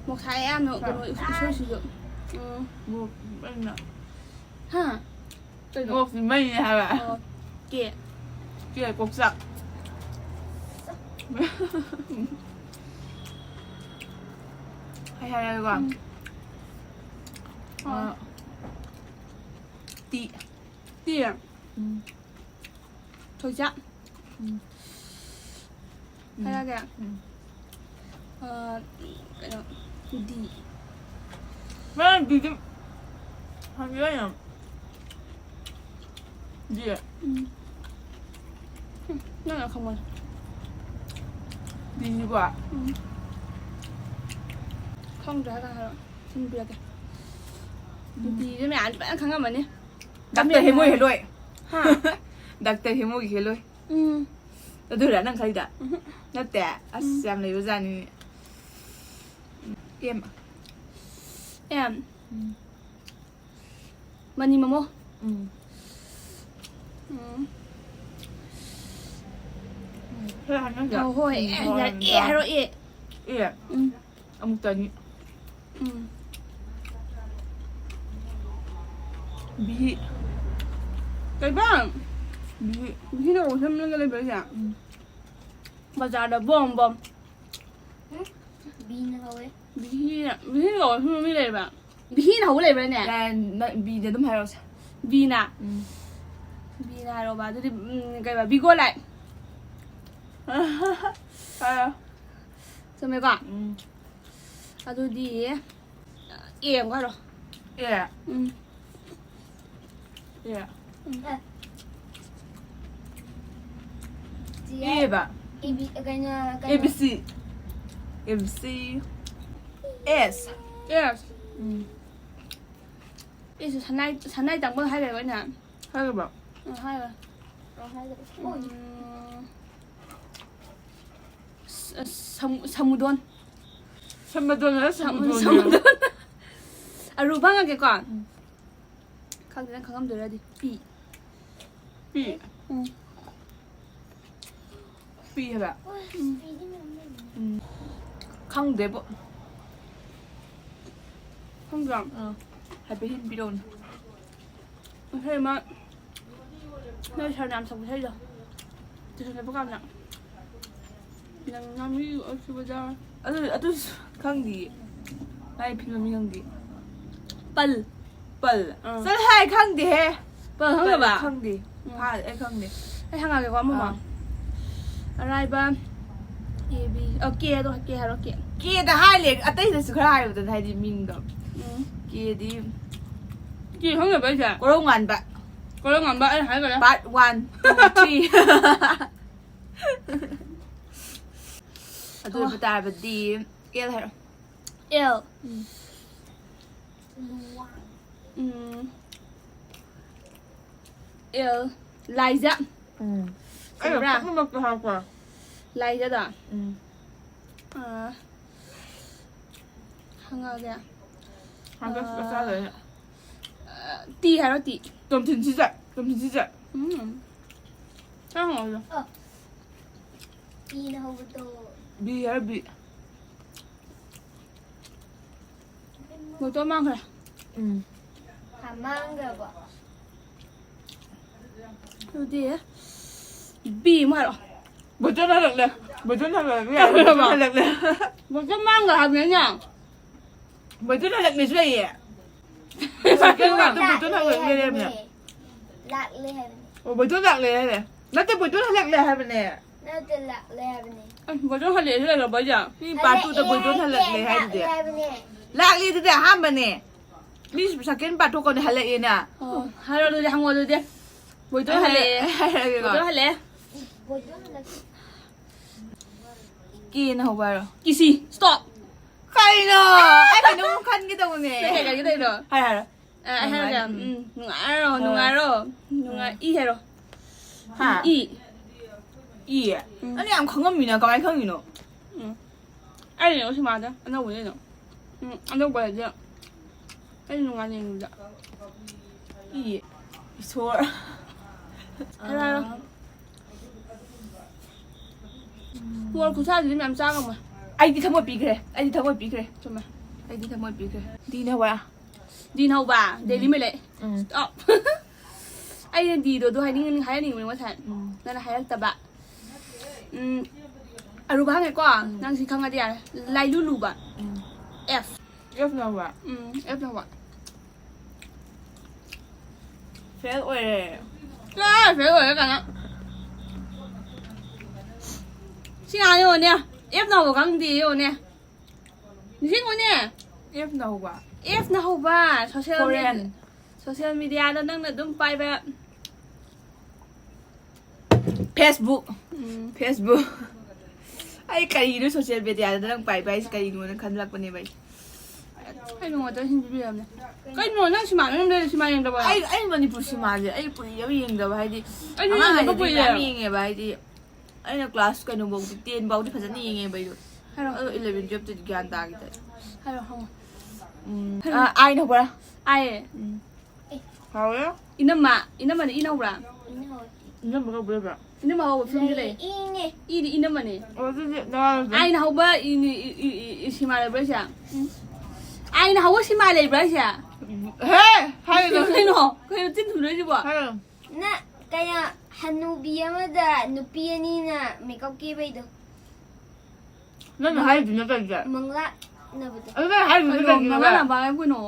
ꯃꯣꯛ ꯁꯥꯏ ꯌꯥꯝꯅ ꯍꯣꯏ꯫ ꯀꯩꯅꯣ ꯎꯁꯣꯏꯁꯤꯁꯨ꯫ ꯎꯝ꯫ ꯃꯣꯔꯣꯛ ꯑꯩꯅ ꯍꯥ? ꯀꯩꯅꯣ? ꯃꯣꯔꯣꯛꯁꯤ ꯃꯩꯅꯦ ꯍꯥꯏꯕ꯫ ꯑꯣ, ꯀꯦ꯫ ꯀꯦ ꯀꯣꯛꯆꯥꯛ꯫ ꯑꯩ ꯍꯥꯏꯔꯒꯦꯀꯣ꯫ ꯎꯝ꯫ ꯑ, ꯑꯣ꯫ ꯇꯤ꯫ ꯇꯤ꯫ ꯎꯝ꯫ ꯊꯣꯏꯖꯥꯛ꯫ ꯎꯝ꯫ ꯎꯝ꯫ ꯍꯥꯏꯔꯛꯑꯒꯦ? ꯎꯝ꯫ ꯑ, ꯀꯩꯅꯣ, ꯗꯤ꯫ ꯅꯪ ꯗꯤꯗꯤ ꯍꯪꯒꯦ ꯀꯩꯅꯣ? ꯗꯤ꯫ ꯎꯝ꯫ ꯍꯨꯝ, ꯅꯪꯅ ꯈꯪꯕꯅꯦ꯫ ꯗꯤꯅꯤꯀꯣ? ꯎꯝ꯫ ꯈꯪꯗ꯭ꯔꯦ ꯍꯥꯏꯔ ꯍꯥꯏꯔꯣ꯫ ꯁꯨꯝ ꯄꯤꯔꯛꯀꯦ꯫ ꯎꯝ꯫ ꯗꯤꯁꯦ ꯃꯌꯥꯝꯗꯤ ꯐꯖꯅ ꯈꯪꯉꯝꯃꯅꯤ꯫ ꯗꯥꯛꯇꯔ ꯍꯦꯃꯣꯏ ꯍꯦꯂꯣꯏ꯫ ꯍꯥ? ꯗꯥꯛꯇꯔ ꯍꯦꯃꯣꯏꯒꯤ ꯍꯦꯂꯣꯏ꯫ ꯎꯝ꯫ ꯑꯗꯨꯔꯥ ꯅꯪ ꯈꯜꯂꯤꯗꯣ? ꯎꯝꯍꯨꯝ꯫ ꯅꯠꯇꯦ? ꯑꯁ, ꯎꯝ꯫ ꯌꯥꯝ ꯂꯩꯕꯖꯥꯠꯅꯤꯅꯦ꯫ ꯑꯦꯝ꯫ ꯑꯦꯝ꯫ ꯎꯝ꯫ ꯃꯅꯤ ꯃꯃꯣ꯫ ꯎꯝ꯫ ꯎꯝ꯫ ꯎꯝ꯫ ꯈꯔ ꯍꯥꯏꯅꯁꯦ꯫ ꯑꯣ, ꯍꯣꯏ꯫ ꯎꯝ, ꯑꯦ, ꯍꯣꯏ, ꯌꯥꯔꯦ꯫ ꯍꯣꯏ, ꯑꯦ ꯍꯣꯏ꯫ ꯍꯥꯏꯔꯣ, ꯑꯦ꯫ ꯑꯦ꯫ ꯎꯝ꯫ ꯑꯃꯨꯛꯇꯅꯤ꯫ ꯎꯝ꯫ ꯕꯤꯍꯤ꯫ ꯀꯩꯕ? ꯕꯤꯍꯤ꯫ ꯕꯤꯍꯤꯅ ꯑꯣꯛꯁꯟ ꯃꯅꯨꯡꯗ ꯂꯩꯕ ꯍꯥꯏꯁꯦ? ꯎꯝ꯫ ꯕꯖꯥꯔꯗ ꯕꯣꯝ ꯕꯣꯝ꯫ ꯎꯝ? ꯕꯤꯅ ꯍꯧꯋꯦ꯫ ꯕꯤꯍꯤꯅ, ꯕꯤꯍꯤꯅ ꯀꯧꯕ ꯃꯤ ꯂꯩꯕ꯭ꯔꯥ? ꯕꯤꯍꯤꯅ ꯍꯧꯕ ꯂꯩꯕ꯭ꯔꯥꯅꯦ? ꯌꯥꯔꯦ, ꯅꯪ ꯕꯤꯗ ꯑꯗꯨꯝ ꯍꯥꯏꯔꯛꯑꯣꯁꯦ꯫ ꯕꯤꯅ? ꯎꯝ꯫ ꯕꯤꯅ ꯍꯥꯏꯔꯛꯑꯣꯕ꯫ ꯑꯗꯨꯗꯤ, ꯎꯝ, ꯀꯩꯕ? ꯕꯤꯒꯣ ꯂꯥꯏ꯫ ꯍꯥꯏꯔꯣ꯫ ꯆꯨꯝꯃꯦꯀꯣ? ꯎꯝ꯫ ꯑꯗꯨꯗꯤ ꯑꯦ ꯑꯃꯨꯛ ꯍꯥꯏꯔꯣ꯫ ꯑꯦ ꯎꯝ ꯑꯦ ꯆꯦ ꯑꯦꯕ ꯏꯕꯤ ꯀꯩꯅꯣ A B C A B C S ꯑꯦꯁ ꯎꯝ ꯑꯩꯁꯨ ꯁꯅꯥꯏ ꯁꯅꯥꯏ ꯇꯥꯡꯕꯣꯜ ꯍꯥꯏꯈ꯭ꯔꯦꯕ ꯑꯩꯅ꯫ ꯍꯥꯏꯔꯕ ꯎꯝ, ꯍꯥꯏꯈ꯭ꯔꯦ꯫ ꯀꯩꯅꯣ ꯍꯥꯏꯗꯣꯏꯕ? ꯎꯝ, ꯁ- ꯁꯃꯨ- ꯁꯃꯨꯗꯣꯟ꯫ ꯁꯃꯗꯣꯟ ꯍꯥꯏꯔ ꯁꯃꯨ- ꯁꯃꯨꯗꯣꯟ ꯁꯃꯨꯗꯣꯟ꯫ ꯑꯔꯨꯕ ꯍꯪꯉꯛꯀꯦꯀꯣ꯫ ꯎꯝ. ꯈꯪꯗꯦ, ꯅꯪ ꯈꯪꯉꯝꯗꯣꯏꯔꯗꯤ꯫ ꯄꯤ꯫ ꯄꯤ ꯎꯝ. ꯄꯤ ꯍꯥꯏꯕ ꯎꯝ, ꯄꯤꯗꯤ ꯃꯌꯥꯝ ꯂꯩꯕꯅꯦ꯫ ꯎꯝ. ꯈꯪꯗꯦꯕꯣ. ꯈꯪꯗ꯭ꯔꯣ? ꯑꯥ. ꯍꯥꯏꯐꯦꯠ ꯍꯤꯟ ꯄꯤꯔꯛꯎꯅꯦ. ꯉꯁꯥꯏ ꯑꯃ ꯅꯣꯏ ꯁꯥꯔꯅ ꯌꯥꯝ ꯁꯛꯄ ꯏꯁꯩꯗꯣ꯫ ꯇꯨꯏꯁꯟ ꯆꯠꯄ ꯀꯥꯟꯗ꯫ ꯅꯪ ꯉꯥꯃꯤ ꯑꯣꯏꯈꯤꯕꯗ꯫ ꯑꯗꯨ ꯑꯗꯨꯁꯨ ꯈꯪꯗꯤꯌꯦ. ꯃꯥꯏ ꯐꯤꯂꯝ ꯈꯪꯗꯦ. ꯄꯜ꯫ ꯄꯜ. ꯑꯥ. ꯆꯠꯂ ꯍꯥꯏ ꯈꯪꯗꯦꯍꯦ. ꯄꯜ ꯈꯪꯗꯕ? ꯈꯪꯗꯦ. ꯎꯝ. ꯐꯥ- ꯑꯩ ꯈꯪꯗꯦ. ꯑꯩ ꯍꯪꯉꯛꯑꯒꯦꯀꯣ ꯑꯃꯃ꯫ ꯑꯥ. ꯑꯔꯥꯏꯕ꯫ ꯑꯦ ꯕꯤ ꯑꯣ ꯀꯦ ꯑꯗꯣ ꯀꯦ ꯍꯥꯏꯔꯣ ꯀꯦ꯫ ꯀꯦꯗ ꯍꯥꯏꯂꯦ ꯑꯇꯩꯗꯁꯨ ꯈꯔ ꯍꯥꯏꯕꯗꯅ ꯍꯥꯏꯗꯤ ꯃꯤꯡꯗꯣ. ꯎꯝ. ꯀꯦꯗꯤ ꯀꯦ ꯈꯪꯗꯕ ꯑꯩꯁꯦ꯫ ꯀꯣꯔꯧ ꯉꯥꯟꯕ. ꯀꯣꯔꯧ ꯉꯥꯟꯕ ꯑꯩ ꯍꯥꯏꯈ꯭ꯔꯦ꯫ Part one, two, three. ꯑꯗꯨ ꯑꯣꯏꯕ ꯇꯥꯔꯕꯗꯤ ꯑꯦꯜ ꯍꯥꯏꯔꯣ. ꯑꯦꯜ꯫ ꯂꯨꯋꯥꯡ꯫ ꯎꯝ. ꯑꯦꯜ꯫ ꯂꯥꯏꯖ꯫ ꯎꯝ. ꯆꯨꯝꯕ꯭ꯔꯥ? ꯑꯩꯅ ꯄꯨꯝꯅꯃꯛꯇ ꯍꯥꯞꯄ. ꯂꯥꯏꯖꯗꯣ꯫ ꯎꯝ. ꯑꯥ, ꯍꯪꯉꯛꯑꯒꯦ꯫ ꯍꯟꯗꯛ ꯑꯥ. ꯃꯆꯥꯗꯩꯅ. ꯑꯥ, ꯇꯤ ꯍꯥꯏꯔꯣ ꯇꯤ꯫ ꯇꯣꯝꯊꯤꯟ ꯁꯤꯖ. ꯇꯣꯝꯊꯤꯟ ꯁꯤꯖ. ꯎꯝ꯫ ꯈꯔ ꯍꯪꯉꯛꯑꯣ꯫ ꯄꯤꯅ ꯍꯧꯕꯗꯣ꯫ ꯕꯤ ꯍꯥꯏꯔ ꯕꯤ. ꯕꯣꯏꯇꯣꯟ ꯃꯥꯡꯈ꯭ꯔꯦ꯫ ꯎꯝ. ꯍꯥ, ꯃꯥꯡꯈ꯭ꯔꯕꯣ? ꯑꯗꯨꯗꯤ ꯕꯤ ꯑꯃꯨꯛ ꯍꯥꯏꯔꯛꯑꯣ꯫ ꯕꯣꯏꯇꯣꯟ ꯍꯜꯂꯛꯂꯦ. ꯕꯣꯏꯇꯣꯟ ꯍꯜꯂꯛꯂꯦ. ꯕꯣꯏꯇꯣꯟ ꯍꯜꯂꯛꯂꯦ. ꯕꯣꯏꯇꯣꯟ ꯃꯥꯡꯈ꯭ꯔꯦ ꯍꯥꯏꯕꯅꯤꯅ꯫ ꯕꯣꯏꯇꯣꯟ ꯍꯜꯂꯛꯂꯦꯁꯨ ꯂꯩꯌꯦ. ꯁꯦꯀꯦꯟ ꯋꯥꯔꯗꯇ ꯕꯣꯏꯇꯣꯟ ꯍꯜꯂꯛꯂꯦ ꯂꯩꯔꯝꯃꯦ. ꯂꯥꯛꯂꯦ ꯍꯥꯏꯕꯅꯦ꯫ ꯑꯣ, ꯕꯣꯏꯇꯣꯟ ꯂꯥꯛꯂꯦ ꯍꯥꯏꯔꯦ. ꯅꯠꯇꯦ, ꯕꯣꯏꯇꯣꯟ ꯍꯜꯂꯛꯂꯦ ꯍꯥꯏꯕꯅꯦ. ꯅꯠꯇꯦ, ꯂꯥꯛꯂꯦ ꯍꯥꯏꯕꯅꯦ꯫ ꯑꯁ, ꯕꯣꯏꯇꯣꯟ ꯍꯜꯂꯛꯑꯦ ꯍꯥꯏꯔꯒ ꯕꯣꯏꯖꯥ꯫ ꯃꯤ part two ꯗ ꯕꯣꯏꯇꯣꯟ ꯍꯜꯂꯛꯂꯦ ꯍꯥꯏꯗꯨꯗꯤ꯫ ꯂꯥꯛꯂꯦ ꯍꯥꯏꯕꯅꯦ꯫ ꯂꯥꯛꯂꯤ ꯑꯗꯨꯗꯤ ꯑꯍꯥꯟꯕꯅꯦ꯫ ꯃꯤ second part ꯊꯣꯛꯀꯅꯤ ꯍꯜꯂꯛꯑꯦꯅ꯫ ꯑꯣ, ꯍꯥꯏꯔꯣ ꯑꯗꯨꯗꯤ, ꯍꯪꯉꯣ ꯑꯗꯨꯗꯤ꯫ ꯕꯣꯏꯇꯣꯟ ꯍꯜꯂꯛꯑꯦ꯫ ꯍꯥꯏꯔꯒꯦꯀꯣ꯫ ꯕꯣꯏꯇꯣꯟ ꯍꯜꯂꯛꯑꯦ꯫ ꯕꯣꯏꯇꯣꯟ ꯍꯜꯂꯛ- ꯀꯦꯅ ꯍꯧꯕ ꯍꯥꯏꯔꯣ꯫ ꯀꯤꯁꯤ, stop꯫ ꯀꯩꯅꯣ? ꯑꯩ ꯀꯩꯅꯣꯝ ꯈꯟꯒꯦ ꯇꯧꯕꯅꯦ꯫ ꯅꯪ ꯀꯩ ꯈꯟꯒꯦ ꯇꯧꯔꯤꯅꯣ? ꯍꯥꯏꯔꯣ, ꯍꯥꯏꯔꯣ꯫ ꯑ, ꯑꯩ ꯍꯥꯏꯔꯒꯦ꯫ ꯎꯝ꯫ ꯎꯝ, ꯅꯨꯡꯉꯥꯏꯔꯣ, ꯍꯣꯏ꯫ ꯅꯨꯡꯉꯥꯏꯔꯣ꯫ ꯅꯨꯡꯉꯥꯏ, ꯏ ꯍꯥꯏꯔꯣ꯫ ꯍꯥ? ꯏ꯫ ꯏ? ꯎꯝ꯫ ꯅꯪ ꯌꯥꯝ ꯈꯪꯉꯝꯃꯤꯅ, ꯀꯃꯥꯏꯅ ꯈꯪꯉꯤꯅꯣ? ꯎꯝ꯫ ꯑꯩꯅ ꯁꯤꯃꯥꯗ ꯑꯅꯧꯕꯅꯦ ꯑꯗꯣ꯫ ꯎꯝ, ꯑꯅꯧꯕ ꯍꯥꯏꯗꯤ ꯑꯩ ꯅꯨꯡꯉꯥꯏꯅꯤꯡꯕꯗ꯫ ꯏ꯫ ꯏꯁꯣꯔ꯫ ꯍꯥꯏꯔꯣ, ꯍꯥꯏꯔꯣ꯫ ꯃꯣꯔꯣꯛ ꯈꯨꯁꯥꯁꯤꯗꯤ ꯃꯌꯥꯝ ꯆꯥ ꯉꯝꯃꯣꯏ꯫ ꯑꯩꯗꯤ ꯊꯃꯣꯏ ꯄꯤꯈ꯭ꯔꯦ꯫ ꯑꯩꯗꯤ ꯊꯃꯣꯏ ꯄꯤꯈ꯭ꯔꯦ꯫ ꯆꯨꯝꯃꯦ꯫ ꯑꯩꯗꯤ ꯊꯃꯣꯏ ꯄꯤꯈ꯭ꯔꯦ꯫ ꯗꯤꯅ ꯍꯧꯕ꯫ ꯗꯤꯅ ꯍꯧꯕ, ꯗꯦꯂꯤ ꯃꯦꯂꯦ꯫ ꯎꯝ꯫ Stop꯫ ꯑꯩꯅ ꯗꯤꯗꯣ ꯑꯗꯨ ꯍꯥꯏꯅꯤꯡ-, ꯍꯥꯏꯍꯟꯅꯤꯡꯕꯅꯤ ꯉꯁꯥꯏ꯫ ꯎꯝ꯫ ꯅꯪꯅ ꯍꯥꯏꯔꯛꯇꯕ꯫ ꯎꯝ꯫ ꯑꯔꯨꯕ ꯍꯪꯉꯦꯀꯣ꯫ ꯅꯪ ꯁꯤ ꯈꯪꯉꯗꯤ ꯌꯥꯔꯦ꯫ ꯂꯥꯏꯂꯨ ꯂꯨꯕ꯫ ꯎꯝ꯫ F꯫ F ꯅ ꯍꯧꯕ꯫ ꯎꯝ, F ꯅ ꯍꯧꯕ꯫ Fail ꯑꯣꯏꯔꯦ꯫ ꯑꯥ, fail ꯑꯣꯏꯔꯦ ꯀꯥꯏꯅ꯫ ꯁꯤ ꯉꯥꯡ ꯌꯦꯡꯉꯣꯅꯦ꯫ F ꯅ ꯍꯧꯕ ꯈꯪꯗꯦ ꯌꯦꯡꯉꯣꯅꯦ꯫ ꯅꯤꯡꯁꯤꯡꯉꯨꯅꯦ꯫ F ꯅ ꯍꯧꯕ꯫ F ꯅ ꯍꯧꯕ꯫ Social Foreign꯫ media, social media ꯗ ꯅꯪꯅ ꯑꯗꯨꯝ ꯄꯥꯏꯕ꯫ Facebook꯫ ꯎꯝ꯫ Facebook꯫ ꯑꯩ ꯀꯔꯤꯅꯣ social media ꯗ ꯅꯪ ꯄꯥꯏꯕ ꯍꯥꯏꯁꯦ ꯀꯔꯤꯅꯣꯅ ꯈꯟꯂꯛꯄꯅꯦꯕ ꯑꯩꯁꯦ꯫ ꯑꯩ ꯅꯉꯣꯟꯗ ꯍꯤꯟꯗꯤ ꯄꯤꯔꯝꯅꯦ꯫ ꯀꯩꯅꯣ ꯅꯪ ꯁꯤꯃꯥ ꯃꯅꯨꯡꯗ ꯁꯤꯃꯥ ꯌꯦꯡꯗꯕ? ꯑꯩ, ꯑꯩ ꯃꯅꯤꯄꯨꯔ ꯁꯤꯃꯥꯁꯦ ꯑꯩ ꯄꯨꯔꯤ ꯑꯃ ꯌꯦꯡꯗꯕ ꯍꯥꯏꯗꯤ ꯑꯩꯁꯨ ꯑꯉꯥꯡ ꯌꯦꯡꯗꯕ ꯍꯥꯏꯗꯤ ꯀꯨꯏꯔꯦ꯫ ꯃꯌꯥꯝ ꯌꯦꯡꯉꯦꯕ ꯍꯥꯏꯗꯤ ꯑꯩꯅ class ꯀꯩꯅꯣꯐꯧꯗꯤ ten ꯐꯥꯎꯗꯤ ꯐꯖꯅ ꯌꯦꯡꯉꯦꯕ ꯑꯩꯗꯣ꯫ ꯍꯥꯏꯔꯣ꯫ ꯑꯗꯣ eleven twelve ꯇꯗꯤ ꯒ꯭ꯌꯥꯟ ꯇꯥꯈꯤꯗ꯭ꯔꯦ꯫ ꯍꯥꯏꯔꯣ, ꯍꯪꯉꯣ꯫ ꯎꯝ, ꯑ, I ꯅ ꯍꯧꯕ꯭ꯔꯥ? ꯑꯥꯏ꯫ ꯎꯝ꯫ ꯍꯥꯎꯋꯦ꯫ ꯏꯅꯝꯃ, ꯏꯅꯝꯃꯗꯤ ꯏꯅ ꯍꯧꯕ꯭ꯔꯥ? ꯏꯅꯝꯃ ꯀꯧꯕ꯭ꯔꯕ? ꯏꯅꯝꯃ ꯍꯧꯕ ꯐꯤꯂꯝꯗꯤ ꯂꯩ꯫ ꯏꯅꯦ꯫ ꯏꯗꯤ ꯏꯅꯝꯃꯅꯦ꯫ ꯑꯣ, ꯑꯗꯨꯗꯤ ꯅꯉꯥꯡꯁꯦ꯫ ꯑꯥꯏꯅ ꯍꯧꯕ E-, E-, E-, E-, E-, ꯁꯤꯃꯥ ꯂꯩꯕ꯭ꯔꯥ ꯍꯥꯏꯁꯦ? ꯎꯝ꯫ ꯑꯥꯏꯅ ꯍꯧꯕ ꯁꯤꯃꯥ ꯂꯩꯕ꯭ꯔꯥ ꯍꯥꯏꯁꯦ? ꯍꯦ! ꯍꯥꯏꯒꯅꯨ꯫ ꯀꯩꯅꯣ? ꯀꯩꯅꯣ ꯆꯤꯟ ꯊꯨꯝꯗꯣꯏꯁꯤꯕꯣ? ꯍꯥꯏꯒꯅꯨ꯫ ꯅ ꯀꯩꯅꯣ, ꯍꯅꯨꯕꯤ ꯑꯃꯗ ꯅꯨꯄꯤ ꯑꯅꯤꯅ ꯃꯦꯀꯞ ꯀꯦꯕꯩꯗꯣ꯫ ꯅꯪꯅ ꯍꯥꯏꯗꯨꯅ ꯀꯩꯗ? ꯃꯪꯂꯥꯛꯅꯕꯗꯣ꯫ ꯑꯗꯨ ꯅꯪ ꯍꯥꯏꯗꯨꯅ ꯀꯩꯅꯣ, ꯀꯩꯗ? ꯃꯪꯂꯥꯛꯅꯕ ꯍꯥꯏꯕꯨ ꯀꯩꯅꯣ?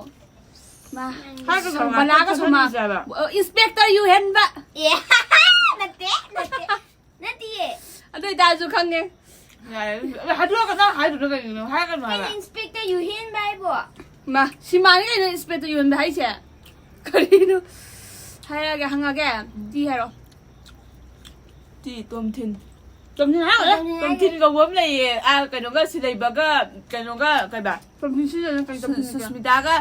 ꯃꯥ, ꯍꯥꯏꯒꯅꯨ, ꯕꯂꯥꯒ ꯁꯣꯃꯥ ꯁꯣꯃꯥ꯫ ꯆꯠꯍꯟꯁꯦ ꯍꯥꯏꯕ꯫ ꯑꯣ, ꯏꯟꯁꯄꯦꯛꯇꯔ ꯌꯨꯍꯦꯟꯕ꯫ ꯑꯦ, ꯅꯠꯇꯦ, ꯅꯠꯇꯦ꯫ ꯅꯠꯇꯤꯌꯦ꯫ ꯑꯩꯁꯨ ꯈꯪꯉꯦ꯫ ꯌꯥꯔꯦ, ꯑꯗꯨ ꯍꯥꯏꯗꯣꯛꯑꯒ ꯅꯪ ꯍꯥꯏꯗꯨꯅ ꯀꯩꯒꯤꯅꯣ? ꯍꯥꯏꯒꯅꯨ ꯍꯥꯏꯕ꯫ ꯏꯟꯁꯄꯦꯛꯇꯔ ꯌꯨꯍꯦꯟꯕ ꯍꯥꯏꯕꯣ? ꯃꯥ, ꯁꯤꯃꯥꯅꯤ ꯀꯩꯅꯣ ꯏꯟꯁꯄꯦꯛꯇꯔ ꯌꯨꯍꯦꯟꯕ ꯍꯥꯏꯁꯦ? ꯀꯔꯤꯅꯣ? ꯍꯥꯏꯔꯛꯑꯒꯦ, ꯍꯪꯉꯒꯦ꯫ ꯇꯤ ꯍꯥꯏꯔꯣ꯫ ꯇꯤ, ꯇꯣꯝꯊꯤꯟ꯫ ꯇꯣꯝꯊꯤꯟ ꯍꯥꯏꯔꯣ꯫ ꯇꯣꯝꯊꯤꯟ ꯀꯧꯕ ꯑꯃ ꯂꯩꯌꯦ꯫ ꯑꯥ, ꯀꯩꯅꯣꯒ ꯁꯤꯂꯩꯕꯒ, ꯀꯩꯅꯣꯒ, ꯀꯩꯕ? ꯇꯣꯝꯊꯤꯟ ꯁꯤꯗꯅ ꯀꯩ ꯁꯨ- ꯇꯣꯝꯊꯤꯟ ꯁꯤꯗ? ꯁꯨꯁꯃꯤꯇꯥꯒ,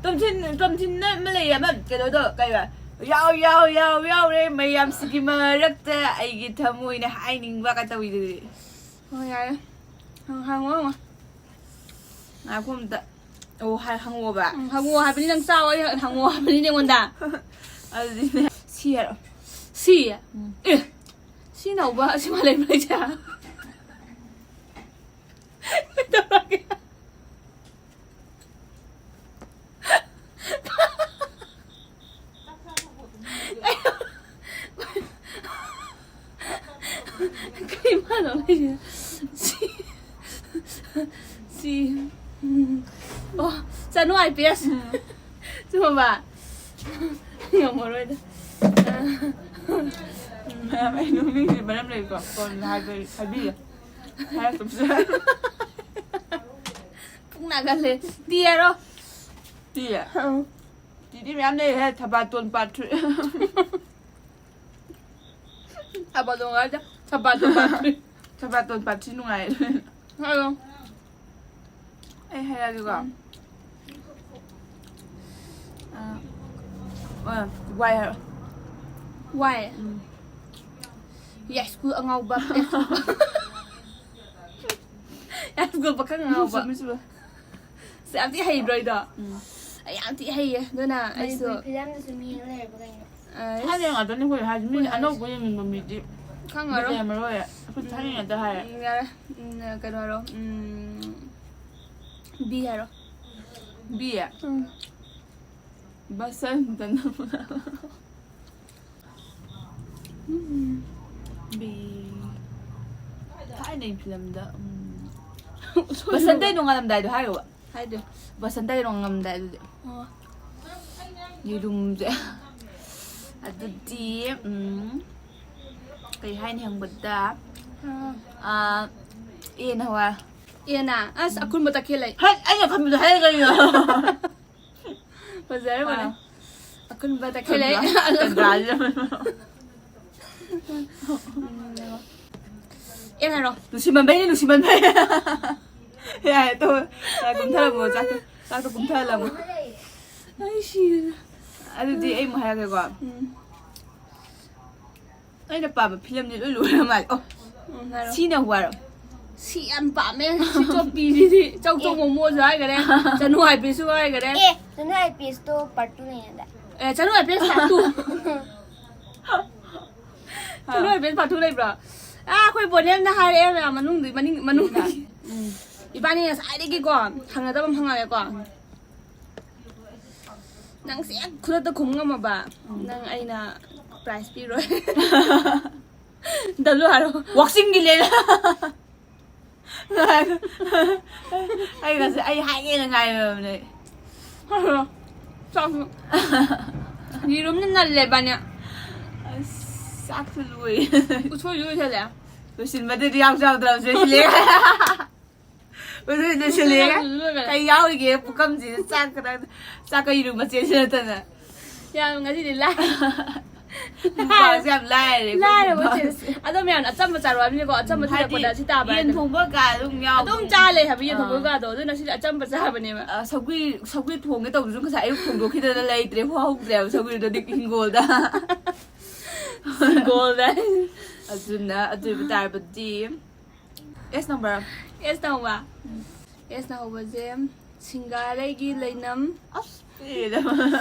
ꯇꯣꯝꯊꯤꯟ, ꯇꯣꯝꯊꯤꯟꯅ ꯑꯃ ꯂꯩꯌꯦ, ꯑꯃ ꯀꯩꯅꯣꯗꯣ, ꯀꯩꯕ? "ꯌꯥꯎ, ꯌꯥꯎ, ꯌꯥꯎ, ꯌꯥꯎꯔꯦ ꯃꯌꯥꯝꯁꯤꯒꯤ ꯃꯔꯛꯇ ꯑꯩꯒꯤ ꯊꯃꯣꯏꯅ ꯍꯥꯏꯅꯤꯡꯕ" ꯀ ꯇꯧꯋꯤꯗꯨꯗꯤ꯫ ꯍꯣꯏ, ꯌꯥꯔꯦ꯫ ꯍꯪ-, ꯍꯪꯉꯣ, ꯍꯪꯉꯣ꯫ ꯉꯥꯏꯈꯣ ꯑꯝꯇ꯫ ꯑꯣ, ꯍꯥꯏ-, ꯍꯪꯉꯣꯕ꯫ ꯎꯝ, ꯍꯪꯉꯣ ꯍꯥꯏꯕꯅꯤ, ꯅꯪ ꯆꯥꯎ, ꯑꯩ ꯍꯪꯉꯣ ꯍꯥꯏꯕꯅꯤ ꯅꯉꯣꯟꯗ꯫ ꯑꯗꯨꯗꯤꯅꯦ, ꯁꯤ ꯍꯥꯏꯔꯣ꯫ ꯁꯤ? ꯎꯝ꯫ ꯑꯦ, ꯁꯤ ꯅꯧꯕ, ꯁꯤ ꯃꯥ ꯂꯩꯕ ꯂꯩꯁꯦ? ꯀꯩꯗꯧꯔꯒꯦ? ꯀꯩ ꯃꯥꯅꯣ ꯂꯩꯁꯦ? ꯁꯤ, ꯁꯤ, ꯎꯝ꯫ ꯑꯣ, ꯆꯅꯨ ꯑꯥꯏ ꯄꯤ ꯑꯦꯁ꯫ ꯆꯨꯝꯃꯕ? ꯉꯝꯃꯔꯣꯏꯗ꯫ ꯃꯌꯥꯝ, ꯑꯩ ꯅꯣꯛꯅꯤꯡꯉꯤꯁꯦ ꯃꯔꯝ ꯂꯩꯀꯣ꯫ ꯀꯣꯟꯅ ꯍꯥꯏꯕ-, ꯍꯥꯏꯕꯤꯒꯦ꯫ ꯍꯥꯏꯔꯛꯇꯕꯁꯨ꯫ ꯄꯨꯛ ꯅꯥꯒꯜꯂꯦ꯫ ꯇꯤ ꯍꯥꯏꯔꯣ꯫ ꯇꯤ꯫ ꯑꯪ꯫ ꯇꯤꯗꯤ ꯃꯌꯥꯝ ꯂꯩꯔꯦ꯫ ꯊꯕꯥꯇꯣꯟ part three꯫ ꯊꯕꯥꯇꯣꯟ ꯍꯥꯏꯗꯦ꯫ ꯊꯕꯥꯇꯣꯟ part three꯫ ꯊꯕꯥꯇꯣꯟ part three ꯅꯨꯡꯉꯥꯏ꯫ ꯍꯥꯏꯔꯣ꯫ ꯑꯩ ꯍꯥꯏꯔꯛꯑꯒꯦꯀꯣ꯫ ꯑ, ꯑ, ꯋꯥꯏ ꯍꯥꯏꯔꯣ꯫ ꯋꯥꯏ꯫ ꯎꯝ꯫ ꯌꯥꯏꯁ꯭ꯀꯨꯜ ꯑꯉꯥꯎꯕ꯫ ꯌꯥꯏꯁ꯭ꯀꯨꯜ ꯄꯥꯈꯪ ꯑꯉꯥꯎꯕ꯫ ꯆꯨꯝꯃꯤ, ꯆꯨꯝꯃꯤ꯫ ꯑꯁ, ꯌꯥꯝ ꯊꯤ ꯍꯩꯕ꯭ꯔꯣ ꯑꯩꯗꯣ? ꯎꯝ꯫ ꯑꯩ ꯌꯥꯝ ꯊꯤ ꯍꯩꯌꯦ꯫ ꯑꯗꯨꯅ ꯑꯩꯁꯨ, ꯃꯅꯤꯄꯨꯔꯤ ꯐꯤꯂꯝꯗꯁꯨ ꯃꯤ ꯌꯦꯡ ꯂꯩꯔꯕ ꯀꯩꯅꯣ? ꯑ, ꯊꯥꯏꯅ ꯉꯥꯛꯇꯅꯤ ꯑꯩꯈꯣꯏ ꯍꯥꯏꯁꯦ꯫ ꯃꯤꯅ ꯑꯅꯧꯕ ꯌꯦꯡꯅꯤꯡꯕ ꯃꯤꯗꯤ ꯈꯪꯉꯔꯣꯏ꯫ ꯂꯩꯔꯝꯃꯔꯣꯏ꯫ ꯑꯩꯈꯣꯏ ꯊꯥꯏꯅ ꯉꯥꯛꯇ ꯍꯥꯏꯔꯦ꯫ ꯎꯝ, ꯌꯥꯔꯦ꯫ ꯎꯝ, ꯀꯩꯅꯣ ꯍꯥꯏꯔꯣ꯫ ꯎꯝ, ꯕꯤ ꯍꯥꯏꯔꯣ꯫ ꯕꯤ꯫ ꯎꯝ꯫ ꯕꯁꯟꯇꯅ꯫ ꯎꯝ꯫ ꯕꯤ꯫ ꯊꯥꯏꯅꯩ ꯐꯤꯂꯝꯗ, ꯎꯝ꯫ ꯕꯁꯟꯇ ꯅꯣꯡꯉꯥꯜꯂꯝꯗꯥꯏꯗꯣ ꯍꯥꯏꯌꯣꯕ꯫ ꯍꯥꯏꯗꯦ꯫ ꯕꯁꯟꯇ ꯅꯣꯡꯉꯥꯜꯂꯝꯗꯥꯏ ꯑꯗꯨꯗꯤ꯫ ꯑꯣ꯫ ꯌꯦꯔꯨꯝꯁꯦ꯫ ꯑꯗꯨꯗꯤ, ꯎꯝ, ꯀꯩ ꯍꯥꯏꯅꯤ ꯍꯪꯕꯗ, ꯑꯥ, ꯑꯦꯅ ꯍꯧꯔꯦ꯫ ꯑꯦꯅ ꯑꯁ ꯑꯈꯨꯟꯕ ꯇꯈꯦꯜ ꯂꯩ꯫ ꯍꯠ, ꯑꯩꯅ ꯈꯟꯕꯗꯣ ꯍꯥꯏꯔꯒ ꯀꯩꯅꯣ? ꯐꯖꯔꯕꯅꯦ꯫ ꯑꯥ. ꯑꯈꯨꯟꯕ ꯇꯈꯦꯜ ꯂꯩ꯫ ꯇꯟꯖꯥꯁꯤꯗ꯫ ꯑꯦꯅ ꯍꯥꯏꯔꯣ꯫ ꯅꯨꯡꯁꯤꯃꯟꯕꯩꯅꯦ, ꯅꯨꯡꯁꯤꯃꯟꯕꯩ꯫ ꯌꯥꯔꯦ, ꯇꯣ꯫ ꯌꯥꯔꯦ, ꯀꯨꯝꯊꯔꯝꯃꯣ, ꯆꯥꯛꯇꯣ, ꯆꯥꯛꯇꯣ ꯀꯨꯝꯊꯍꯜꯂꯝꯃꯣ꯫ ꯑꯩ ꯁꯤꯔꯦ꯫ ꯑꯗꯨꯗꯤ ꯑꯩ ꯑꯃꯨꯛ ꯍꯥꯏꯔꯛꯀꯦꯀꯣ꯫ ꯎꯝ. ꯑꯩꯅ ꯄꯥꯝꯕ ꯐꯤꯂꯝꯗꯤ ꯂꯣꯏ ꯂꯣꯏꯔ ꯃꯥꯜꯂꯦ꯫ ꯑꯣ, ꯎꯝ, ꯍꯥꯏꯔꯣ꯫ ꯁꯤꯅ ꯋꯥꯔꯣ꯫ ꯁꯤ ꯌꯥꯝ ꯄꯥꯝꯃꯦ꯫ ꯁꯤ ꯆꯣꯞꯄꯤꯁꯤꯗꯤ꯫ ꯆꯧ ꯆꯧ ꯃꯣꯃꯣꯁꯨ ꯍꯥꯏꯈꯔꯦ꯫ ꯆꯅꯨ ꯍꯥꯏ ꯄꯤꯁꯁꯨ ꯍꯥꯏꯈꯔꯦ꯫ ꯑꯦ, ꯆꯅꯨ ꯍꯥꯏ ꯄꯤꯁꯇꯣ ꯄꯥꯔꯠ ꯇꯨ ꯂꯩꯅꯗ꯫ ꯑꯦ, ꯆꯅꯨ ꯍꯥꯏ ꯄꯤꯁ ꯄꯥꯔꯠ ꯇꯨ꯫ ꯆꯅꯨ ꯍꯥꯏ ꯄꯤꯁ ꯄꯥꯔꯠ ꯇꯨ ꯂꯩꯕ꯭ꯔꯣ? ꯑꯥ, ꯑꯩꯈꯣꯏ ꯕꯣꯅꯦꯜꯅ ꯍꯥꯏꯔꯛꯑꯦ ꯃꯌꯥꯝ ꯃꯅꯨꯡꯗ, ꯃꯅꯤꯡ, ꯃꯅꯨꯡꯗꯒꯤ꯫ ꯎꯝ. ꯏꯕꯥꯅꯤ ꯉꯁꯥꯏꯗꯒꯤꯀꯣ ꯍꯪꯅꯗꯕ ꯑꯃ ꯍꯪꯉꯛꯑꯦꯀꯣ꯫ ꯅꯪꯁꯦ ꯍꯦꯛ ꯈꯨꯗꯛꯇ ꯈꯨꯝ ꯉꯝꯃꯕ, ꯅꯪ ꯑꯩꯅ ꯄ꯭ꯔꯥꯏꯖ ꯄꯤꯔꯣꯏ꯫ ꯗꯕ꯭ꯂꯤꯎ ꯍꯥꯏꯔꯣ꯫ ꯋꯥꯛꯆꯤꯡꯒꯤ ꯂꯩꯔ꯫ ꯑꯩ ꯉꯁꯤ ꯑꯩ ꯍꯥꯏꯒꯦꯅ ꯉꯥꯏꯔꯕꯅꯦ꯫ ꯍꯥꯏꯔꯣ꯫ ꯆꯥꯛꯁꯨ꯫ ꯌꯦꯔꯨꯝꯅ ꯅꯜꯂꯦ ꯏꯕꯥꯅꯤ꯫ ꯑꯁ, ꯆꯥꯛꯁꯨ ꯂꯣꯏ꯫ ꯎꯁꯣꯏꯁꯨ ꯂꯣꯏꯁꯜꯂꯦ꯫ ꯂꯣꯏꯁꯤꯟꯕꯗꯗꯤ ꯌꯥꯎꯁꯨ ꯌꯥꯎꯗ꯭ꯔꯕꯁꯨ ꯂꯣꯏꯁꯤꯜꯂꯦ꯫ ꯂꯣꯏꯁꯤꯜꯂꯦ꯫ ꯆꯥꯛꯁꯨ ꯂꯣꯏꯈꯔꯦ꯫ ꯀꯩ ꯌꯥꯎꯔꯤꯒꯦ ꯄꯨꯈꯝꯁꯤꯗ? ꯆꯥꯛ ꯈꯛꯇꯪ, ꯆꯥꯛꯀ ꯌꯦꯔꯨꯝ ꯃꯆꯦꯠꯁꯤ ꯅꯠꯇꯅ꯫ ꯌꯥꯝ ꯉꯁꯤꯗꯤ ꯂꯥꯏ꯫ ꯃꯨꯛꯕꯥꯡꯁꯦ ꯌꯥꯝ ꯂꯥꯏꯔꯦ꯫ ꯂꯥꯏꯔꯕ ꯃꯨꯛꯕꯥꯡꯁꯦ꯫ ꯆꯦ-, ꯑꯗꯣ ꯃꯌꯥꯝꯅ ꯑꯆꯝꯕ ꯆꯥꯔꯣ ꯍꯥꯏꯕꯅꯤꯀꯣ, ꯑꯆꯝꯕ ꯍꯥꯏꯗꯤ ꯊꯤꯜꯂꯛꯄꯗ ꯁꯤ ꯇꯥꯕ ꯌꯦꯟ ꯍꯥꯏꯗꯅ꯫ ꯊꯣꯡꯕ ꯀ ꯑꯗꯨꯝ ꯌꯥꯎ꯫ ꯑꯗꯨꯝ ꯆꯥ ꯂꯩ ꯍꯥꯏꯕ ꯌꯦꯟ ꯑꯥ꯫ ꯊꯣꯡꯕꯒꯗꯣ, ꯑꯗꯨꯅ ꯁꯤꯗꯤ ꯑꯆꯝꯕ ꯆꯥꯕꯅꯦꯕ꯫ ꯑ, ꯁꯧꯒ꯭ꯔꯤ, ꯁꯧꯒ꯭ꯔꯤ ꯊꯣꯡꯒꯦ ꯇꯧꯕꯁꯨ ꯉꯁꯥꯏ ꯑꯌꯨꯛ ꯊꯣꯡꯗꯣꯛꯈꯤꯗꯅ ꯂꯩꯇ꯭ꯔꯦ, ꯍꯧꯍꯧꯗ꯭ꯔꯦꯕ ꯁꯧꯒ꯭ꯔꯤꯗꯨꯗꯤ ꯍꯤꯡꯒꯣꯜꯗ꯫ ꯍꯤꯡꯒꯣꯜꯗ꯫ ꯑꯗꯨꯅ ꯑꯗꯨ ꯑꯣꯏꯕ ꯇꯥꯔꯕꯗꯤ ꯑꯦꯁ ꯅꯝꯕꯔ꯫ ꯑꯦꯁ ꯇꯧꯕ꯫ ꯑꯦꯁꯅ ꯍꯧꯕꯁꯦ ꯁꯤꯡꯒꯥꯔꯩꯒꯤ ꯂꯩꯅꯝ꯫ ꯑꯁ, ꯄꯦꯜꯂꯦꯗ꯫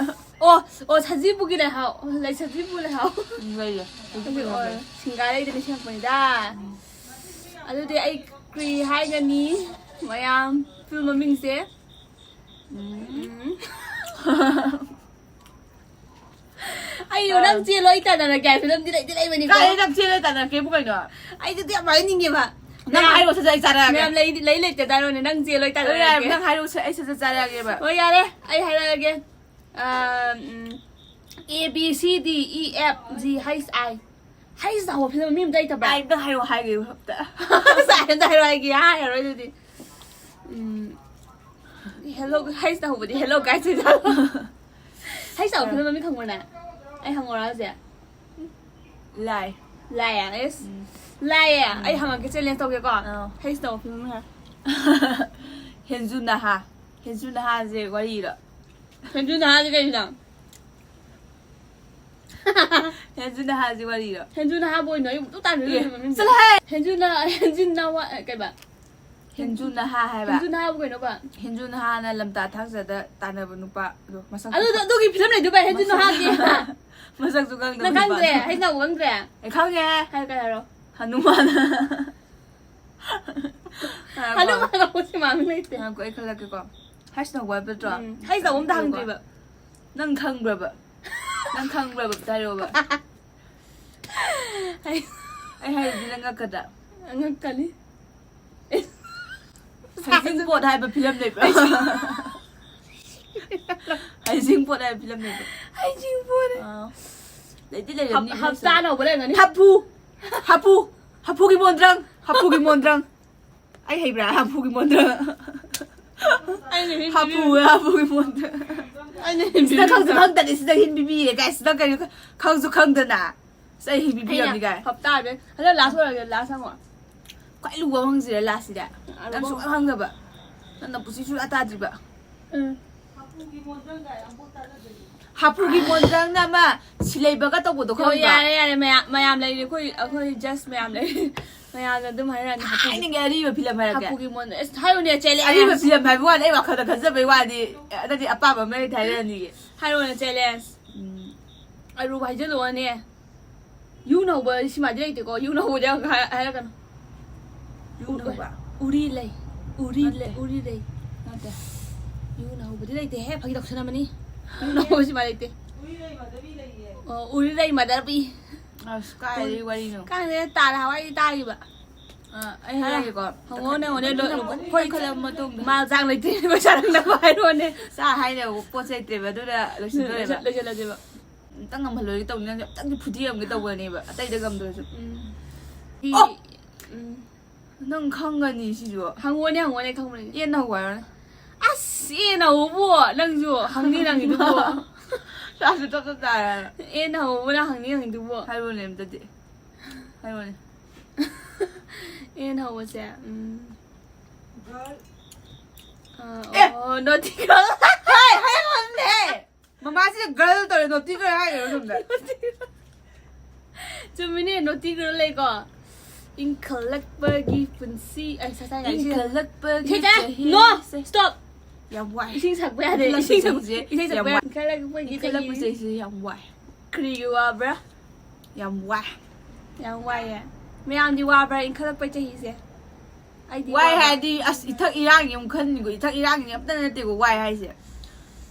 ꯑꯣ, ꯑꯣ, ꯁꯖꯤꯕꯨꯒꯤ ꯂꯩꯍꯥꯎ꯫ ꯂꯩ ꯁꯖꯤꯕꯨ ꯂꯩꯍꯥꯎ꯫ ꯎꯝ, ꯂꯩꯌꯦ꯫ ꯑꯣ, ꯁꯤꯡꯒꯥꯔꯩꯗ ꯅꯤꯡꯁꯤꯡꯉꯛꯄꯅꯤꯗ꯫ ꯑꯗꯨꯗꯤ ꯑꯩ ꯀꯔꯤ ꯍꯥꯏꯒꯅꯤ? ꯃꯌꯥꯝ ꯐꯤꯂꯝ ꯃꯃꯤꯡꯁꯦ꯫ ꯎꯝ. ꯎꯝ. ꯑꯩꯗꯣ ꯅꯪ ꯆꯦꯜꯂꯣ, ꯑꯩ ꯇꯥꯟꯅꯔꯛꯀꯦ ꯍꯥꯏꯕ ꯐꯤꯂꯝꯗꯤ ꯂꯩꯗꯤ ꯂꯩꯕꯅꯤꯀꯣ꯫ ꯀꯥꯏꯗꯩ ꯅꯪ ꯆꯦꯜꯂ ꯇꯥꯟꯅꯔꯛꯀꯦꯕꯨ ꯀꯩꯅꯣ? ꯑꯩꯗꯨꯗꯤ ꯌꯥꯝ ꯍꯥꯏꯅꯤꯡꯉꯦꯕ꯫ ꯅꯪ ꯍꯥꯏꯔꯣ, ꯁꯠ ꯁꯠ ꯑꯩ ꯆꯥꯔꯛꯑꯒꯦ꯫ ꯃꯌꯥꯝ ꯂꯩꯗꯤ ꯂꯩ ꯂꯩꯇꯦ ꯇꯥꯔꯣꯅꯦ, ꯅꯪ ꯆꯦꯜꯂꯣ, ꯑꯩ ꯌꯥꯔꯦ, ꯇꯥꯟꯅꯔꯛꯀꯦ꯫ ꯅꯪ ꯍꯥꯏꯔꯣ, ꯁꯠ-, ꯑꯩ ꯁꯠ ꯁꯠ ꯆꯥꯔꯛꯑꯒꯦꯕ꯫ ꯍꯣꯏ, ꯌꯥꯔꯦ, ꯑꯩ ꯍꯥꯏꯔꯛꯑꯒꯦ꯫ ꯑ, ꯎꯝ, A B C D E F G H I꯫ ꯍꯩꯁ ꯇꯧꯕ ꯐꯤꯂꯝ ꯃꯤ ꯑꯝꯇ ꯂꯩꯇꯕ꯭ꯔꯥ? ꯑꯩ ꯑꯝꯇ ꯍꯥꯏꯔꯛꯑꯣ ꯍꯥꯏꯒꯦ ꯑꯝꯇ꯫ ꯉꯁꯥꯏ ꯑꯝꯇ ꯍꯥꯏꯔꯛꯑꯣ ꯍꯥꯏꯒꯦ, ꯍꯥꯏꯔꯔꯣꯏ ꯑꯗꯨꯗꯤ꯫ ꯎꯝ, ꯍꯦꯜꯂꯣ, ꯍꯩꯁ ꯇꯧꯕꯗꯤ ꯍꯦꯜꯂꯣ ꯒꯥꯏꯁ ꯑꯣꯏꯖꯥꯠꯂꯣ? ꯍꯩꯁ ꯇꯧꯕ ꯐꯤꯂꯝ ꯃꯃꯤꯡ ꯈꯪꯕ꯭ꯔꯅꯦ? ꯑꯩ ꯍꯪꯉꯨꯔꯥ ꯍꯧꯖꯤꯛ? ꯂꯥꯏ꯫ ꯂꯥꯏꯌꯦ? ꯑꯦꯁ꯫ ꯎꯝ꯫ ꯂꯥꯏꯌꯦ? ꯎꯝ꯫ ꯑꯩ ꯍꯪꯉꯛꯀꯦ, ꯆꯦꯂꯦꯟꯖ ꯇꯧꯒꯦꯀꯣ꯫ ꯑꯥ꯫ ꯍꯩꯁ ꯇꯧꯕ ꯐꯤꯂꯝ ꯍꯥꯏꯔꯣ꯫ ꯍꯦꯟꯖꯨ ꯅꯍꯥ꯫ ꯍꯦꯟꯖꯨ ꯅꯍꯥꯁꯦ ꯋꯥꯔꯤꯔꯣ? ꯍꯦꯟꯖꯨ ꯅꯍꯥꯁꯦ ꯀꯩꯅꯣ? ꯍꯦꯟꯖꯨ ꯅꯍꯥꯁꯦ ꯋꯥꯔꯤꯔꯣ? ꯍꯦꯟꯖꯨ ꯅꯍꯥꯕꯨ ꯑꯣꯏꯅ ꯑꯩ ꯑꯗꯨꯝ ꯇꯥꯟꯅꯔꯤ ꯑꯦ, ꯃꯃꯤꯡꯁꯦ꯫ ꯆꯠꯂꯣꯍꯦ! ꯍꯦꯟꯖꯨ ꯅꯍꯥ, ꯍꯦꯟꯖꯨ ꯅꯍꯥ, ꯀꯩꯕ? ꯍꯦꯟꯖꯨ ꯅꯍꯥ ꯍꯥꯏꯕ? ꯍꯦꯟꯖꯨ ꯅꯍꯥꯕꯨ ꯀꯩꯅꯣꯕ? ꯍꯦꯟꯖꯨ ꯅꯍꯥꯅ ꯂꯝꯇꯥ ꯊꯥꯡꯖꯗ ꯇꯥꯟꯅꯕ ꯅꯨꯄꯥꯗꯣ ꯃꯁꯛ ꯑꯗꯨ, ꯑꯗꯨ, ꯑꯗꯨꯒꯤ ꯐꯤꯂꯝ ꯂꯩꯗꯨꯕ, ꯍꯦꯟꯖꯨ ꯃꯁꯛ ꯅꯍꯥꯒꯤ꯫ ꯃꯁꯛꯁꯨ ꯈꯪꯗꯕ ꯅꯪ ꯈꯪꯗ꯭ꯔꯦ? ꯅꯨꯄꯥꯗꯣ꯫ ꯍꯩꯁ ꯇꯧꯕ ꯈꯪꯗ꯭ꯔꯦ? ꯑꯦ, ꯈꯪꯉꯦ꯫ ꯍꯥꯏꯔꯣ, ꯀꯩ ꯍꯥꯏꯔꯣ? ꯍꯅꯨꯃꯥꯟ꯫ ꯉꯥꯏꯈꯣ꯫ ꯍꯅꯨꯃꯥꯟ ꯀꯧꯕ ꯁꯤꯃꯥ ꯃꯃꯤꯡ ꯂꯩꯇꯦ꯫ ꯉꯥꯏꯈꯣ, ꯑꯩ ꯈꯜꯂꯛꯀꯦꯀꯣ꯫ ꯍꯩꯁ ꯇꯧꯕ ꯍꯥꯏꯕ ꯅꯠꯇ꯭ꯔꯣ? ꯎꯝ, ꯍꯩꯁ ꯇꯧꯕ ꯑꯝꯇ ꯍꯪꯗ꯭ꯔꯤꯕ꯫ ꯅꯪ ꯈꯪꯕ꯭ꯔꯕ? ꯅꯪ ꯈꯪꯕ꯭ꯔꯕ? ꯑꯝꯇ ꯍꯥꯏꯔꯛꯑꯣꯕ꯫ ꯑꯩ ꯍꯥꯏꯔꯗꯤ ꯅꯪ ꯉꯛꯀꯗ꯭ꯔꯥ? ꯉꯛꯀꯅꯤ꯫ ꯍꯩꯖꯤꯡꯄꯣꯠ ꯍꯥꯏꯕ ꯐꯤꯂꯝ ꯂꯩꯕ꯭ꯔꯥ? ꯍꯩꯖꯤꯡꯄꯣꯠ ꯍꯥꯏꯕ ꯐꯤꯂꯝ ꯂꯩꯕ꯭ꯔꯥ? ꯍꯩꯖꯤꯡꯄꯣꯠ꯫ ꯑꯥ꯫ ꯂꯩꯗꯤ ꯂꯩꯔꯝꯅꯤ, ꯍꯞ-, ꯍꯞꯇꯥ ꯑꯅꯧꯕ ꯂꯩꯔꯝꯒꯅꯤ꯫ ꯍꯥꯄꯨ! ꯍꯥꯄꯨ! ꯍꯥꯄꯨꯒꯤ ꯃꯣꯟꯗ꯭ꯔꯪ! ꯍꯥꯄꯨꯒꯤ ꯃꯣꯟꯗ꯭ꯔꯪ! ꯑꯩ ꯍꯩꯕ꯭ꯔꯥ? ꯍꯥꯄꯨꯒꯤ ꯃꯣꯟꯗ꯭ꯔꯪ! ꯑꯩꯅ ꯍꯤꯟ ꯍꯥꯄꯨ, ꯄꯤꯕꯤꯔꯦ꯫ ꯍꯥꯄꯨꯒꯤ ꯃꯣꯟꯗ꯭ꯔꯪ! ꯑꯩꯅ ꯍꯤꯟ ꯁꯤꯗ ꯈꯪꯁꯨ ꯄꯤꯕꯤꯔꯦ꯫ ꯈꯪꯗꯅ ꯁꯤꯗ ꯍꯤꯟ ꯄꯤꯕꯤꯔꯦ, ꯀꯥꯏ ꯁꯤꯗ ꯀꯩꯅꯣ ꯈꯪꯁꯨ ꯈꯪꯗꯅ꯫ ꯁꯤ ꯑꯩ ꯍꯤꯡꯕꯤ ꯑꯩꯅ ꯄꯤꯔꯝꯅꯤ ꯀꯥꯏ꯫ ꯍꯞꯇꯥꯗꯤ ꯍꯟꯗꯛ ꯂꯥꯁ ꯑꯣꯏꯔꯒꯦ, ꯂꯥꯁ ꯍꯪꯉꯣ꯫ ꯈ꯭ꯋꯥꯏ ꯂꯨꯕ ꯑꯃ ꯍꯪꯁꯤꯔꯦ ꯂꯥꯁꯁꯤꯗ꯫ ꯑꯔꯨꯕ ꯅꯪ ꯁꯨꯡꯈꯪ ꯈꯪꯗꯕ꯫ ꯅꯪ ꯅꯄꯨꯟꯁꯤ ꯁꯨꯡꯇꯥ ꯇꯥꯗ꯭ꯔꯤꯕ꯫ ꯎꯝ꯫ ꯍꯥꯄꯨꯒꯤ ꯃꯣꯟꯗ꯭ꯔꯪꯅ ꯑꯃ ꯁꯤꯂꯩꯕꯒ ꯇꯧꯕꯗꯣ ꯍꯣꯏ, ꯈꯪꯕ꯭ꯔꯥ? ꯌꯥꯔꯦ, ꯌꯥꯔꯦ, ꯃꯌꯥꯝ, ꯃꯌꯥꯝ ꯂꯩꯔꯤ, ꯑꯩꯈꯣꯏ, ꯑꯩꯈꯣꯏ ꯖꯁ ꯃꯌꯥꯝ ꯂꯩꯔꯤ꯫ ꯃꯌꯥꯝꯅ ꯑꯗꯨꯝ ꯍꯥꯏꯔꯛꯑꯅꯤ, ꯍꯥꯄꯨꯒꯤ, ꯊꯥꯏꯅꯒꯤ ꯑꯔꯤꯕ ꯐꯤꯂꯝ ꯍꯥꯏꯔꯛꯀꯦ꯫ ꯍꯥꯄꯨꯒꯤ ꯃꯣꯟꯗ꯭ꯔꯪ, ꯑꯁ, ꯍꯥꯏꯌꯨꯅꯦ, ꯆꯦꯂꯦꯟꯖ꯫ ꯑꯔꯤꯕ ꯐꯤꯂꯝ ꯍꯥꯏꯕ ꯋꯥꯅꯤ, ꯑꯩ ꯋꯥꯈꯜꯗ ꯈꯟꯖꯕꯩ ꯋꯥꯅꯤ꯫ ꯑꯗꯨꯗꯤ ꯑꯄꯥꯝꯕ ꯑꯃ ꯂꯩꯔꯗꯤ ꯍꯥꯏꯔꯛꯑꯅꯤꯌꯦ꯫ ꯍꯥꯏꯔꯛꯑꯣꯅꯦ, ꯆꯦꯂꯦꯟꯖ꯫ ꯎꯝ꯫ ꯑꯔꯨꯕ ꯍꯥꯏꯖꯜꯂꯛꯑꯣꯅꯦ꯫ ꯌꯨꯅ ꯍꯧꯕ ꯁꯤꯃꯥꯗꯤ ꯂꯩꯇꯦꯀꯣ, ꯌꯨꯅ ꯍꯧꯕꯗꯤ ꯌꯥꯝ ꯍꯥꯏ-, ꯍꯥꯏꯔꯛꯀꯅꯨ꯫ ꯌꯨꯅ ꯍꯧꯕ? ꯎꯔꯤ ꯂꯩ꯫ ꯎꯔꯤ ꯅꯠꯇꯦ꯫ ꯂꯩ, ꯎꯔꯤ ꯂꯩ꯫ ꯅꯠꯇꯦ꯫ ꯌꯨꯅ ꯍꯧꯕꯗꯤ ꯂꯩꯇꯦꯍꯦ, ꯐꯥꯒꯤ ꯇꯧꯁꯟꯅꯕꯅꯤ꯫ ꯌꯨꯅ ꯍꯧꯕ ꯁꯤꯃꯥ ꯂꯩꯇꯦ꯫ ꯑꯣ, ꯎꯔꯤ ꯂꯩ ꯃꯗꯔꯕꯤ꯫ ꯑꯁ, ꯀꯥꯏꯗꯩ ꯋꯥꯔꯤꯅꯣ? ꯀꯥꯏꯗꯩ ꯇꯥꯔꯦ, ꯍꯋꯥꯏꯗꯤ ꯇꯥꯈꯤꯕ꯫ ꯑ, ꯑꯩ ꯍꯥꯏꯔꯛꯀꯦꯀꯣ꯫ ꯍꯪꯉꯣꯅꯦ, ꯍꯪꯉꯣꯅꯦ, ꯂꯣ-, ꯂꯣ-, ꯃꯇꯨꯡꯗ, ꯑꯩꯈꯣꯏ ꯈꯜꯂꯕ ꯃꯇꯨꯡꯗ꯫ ꯃꯥꯜ ꯆꯥꯡ ꯂꯩꯇꯦ, ꯄꯩꯁꯥ ꯅꯪꯅꯕ ꯍꯥꯏꯔꯣꯅꯦ꯫ ꯆꯥ ꯍꯥꯏꯅꯕ ꯄꯣꯠ ꯆꯩ ꯂꯩꯇ꯭ꯔꯦꯕ, ꯑꯗꯨꯅ ꯂꯣꯏꯁꯤꯟꯗꯣꯔꯦꯕ꯫ ꯂꯣꯏꯁꯤꯜ-, ꯂꯣꯏꯁꯤꯜꯂꯁꯦꯕ꯫ ꯑꯝꯇꯪ ꯉꯝꯍꯜꯂꯣꯏꯒꯦ ꯇꯧꯕꯅꯤ, ꯅꯪꯁꯦ ꯑꯝꯇꯪꯗꯤ ꯐꯨꯗꯤ ꯑꯝꯒꯦ ꯇꯧꯕꯅꯦꯕ, ꯑꯇꯩꯗ ꯉꯝꯗ꯭ꯔꯁꯨ꯫ ꯎꯝ꯫ ꯑꯣ! ꯎꯝ꯫ ꯅꯪ ꯈꯪꯒꯅꯤ ꯁꯤꯁꯨ꯫ ꯍꯪꯉꯣꯅꯦ, ꯍꯪꯉꯣꯅꯦ, ꯈꯪꯕꯅꯦ꯫ ꯑꯦꯟꯅ ꯍꯧꯕ ꯍꯥꯏꯔꯣꯅꯦ꯫ ꯑꯁ, ꯑꯦꯟꯅ ꯍꯧꯕꯕꯨ ꯅꯪꯁꯨ ꯍꯪꯅꯤ ꯅꯪꯒꯤꯗꯨꯕꯨ꯫ ꯆꯥꯁꯨ ꯇꯞ ꯇꯞ ꯇꯥꯔꯦ꯫ ꯑꯦꯟꯅ ꯍꯧꯕꯕꯨ ꯅꯪ ꯍꯪꯅꯤ ꯅꯪꯒꯤꯗꯨꯕꯨ꯫ ꯍꯥꯏꯔꯣꯅꯦ ꯑꯝꯇꯗꯤ꯫ ꯍꯥꯏꯔꯣꯅꯦ꯫ ꯑꯦꯟꯅ ꯍꯧꯕꯁꯦ꯫ ꯎꯝ꯫ ꯑ, ꯑꯦ! ꯑꯣ, ꯅꯣꯇꯤ ꯒꯔꯜ꯫ ꯍꯥꯏ, ꯍꯥꯏꯔꯣꯅꯦ꯫ ꯃꯃꯥꯁꯤꯅ ꯒꯔꯜ ꯇꯧꯔꯦ, ꯅꯣꯇꯤ ꯒꯔꯜ ꯍꯥꯏꯔꯣ ꯁꯣꯝꯗ꯫ ꯆꯨꯝꯃꯤꯅꯦ, ꯅꯣꯇꯤ ꯒꯔꯜ ꯂꯩꯀꯣ꯫ ꯏꯟꯈꯠꯂꯛꯄꯒꯤ ꯄꯨꯟꯁꯤ, ꯑꯩ ꯁꯥ-, ꯁꯥ-, ꯁꯥ-, ꯏꯁꯩ-, ꯏꯟꯈꯠꯂꯛꯄꯒꯤ ꯏꯁꯩ ꯁꯛ-, ꯆꯍꯤꯁꯦ꯫ No! Stop! ꯌꯥꯝ ꯋꯥꯏ꯫ ꯏꯁꯩ ꯁꯛꯄ ꯌꯥꯗꯦ꯫ ꯏꯟꯈꯠꯂꯛꯄ ꯏꯁꯩ ꯁꯛ-, ꯆꯍꯤꯁꯦ ꯏꯁꯩ ꯁꯛꯄ ꯌꯥꯝ ꯌꯥꯗꯦ꯫ ꯋꯥꯏ꯫ ꯏꯟꯈꯠꯂꯛꯄꯒꯤ ꯏꯟꯈꯠꯂꯛꯄ ꯆꯍꯤ꯫ ꯆꯍꯤꯁꯦ ꯌꯥꯝ ꯋꯥꯏ꯫ ꯀꯔꯤꯒꯤ ꯋꯥꯕ꯭ꯔꯥ? ꯌꯥꯝ ꯋꯥꯏ꯫ ꯌꯥꯝ ꯋꯥꯏꯌꯦ꯫ ꯃꯌꯥꯝꯗꯤ ꯋꯥꯕ꯭ꯔꯥ ꯏꯟꯈꯠꯂꯛꯄ ꯆꯍꯤꯁꯦ? ꯑꯩꯗꯤ ꯋꯥꯏ ꯋꯥꯕ-, ꯍꯥꯏꯗꯤ ꯑꯁ ꯏꯊꯛ ꯏꯔꯥꯡꯒꯤ ꯑꯃꯨꯛ ꯈꯟꯅꯤꯀꯣ, ꯏꯊꯛ ꯏꯔꯥꯡꯒꯤ ꯑꯝꯇ ꯅꯠꯇꯦꯀꯣ ꯋꯥꯏ ꯍꯥꯏꯁꯦ꯫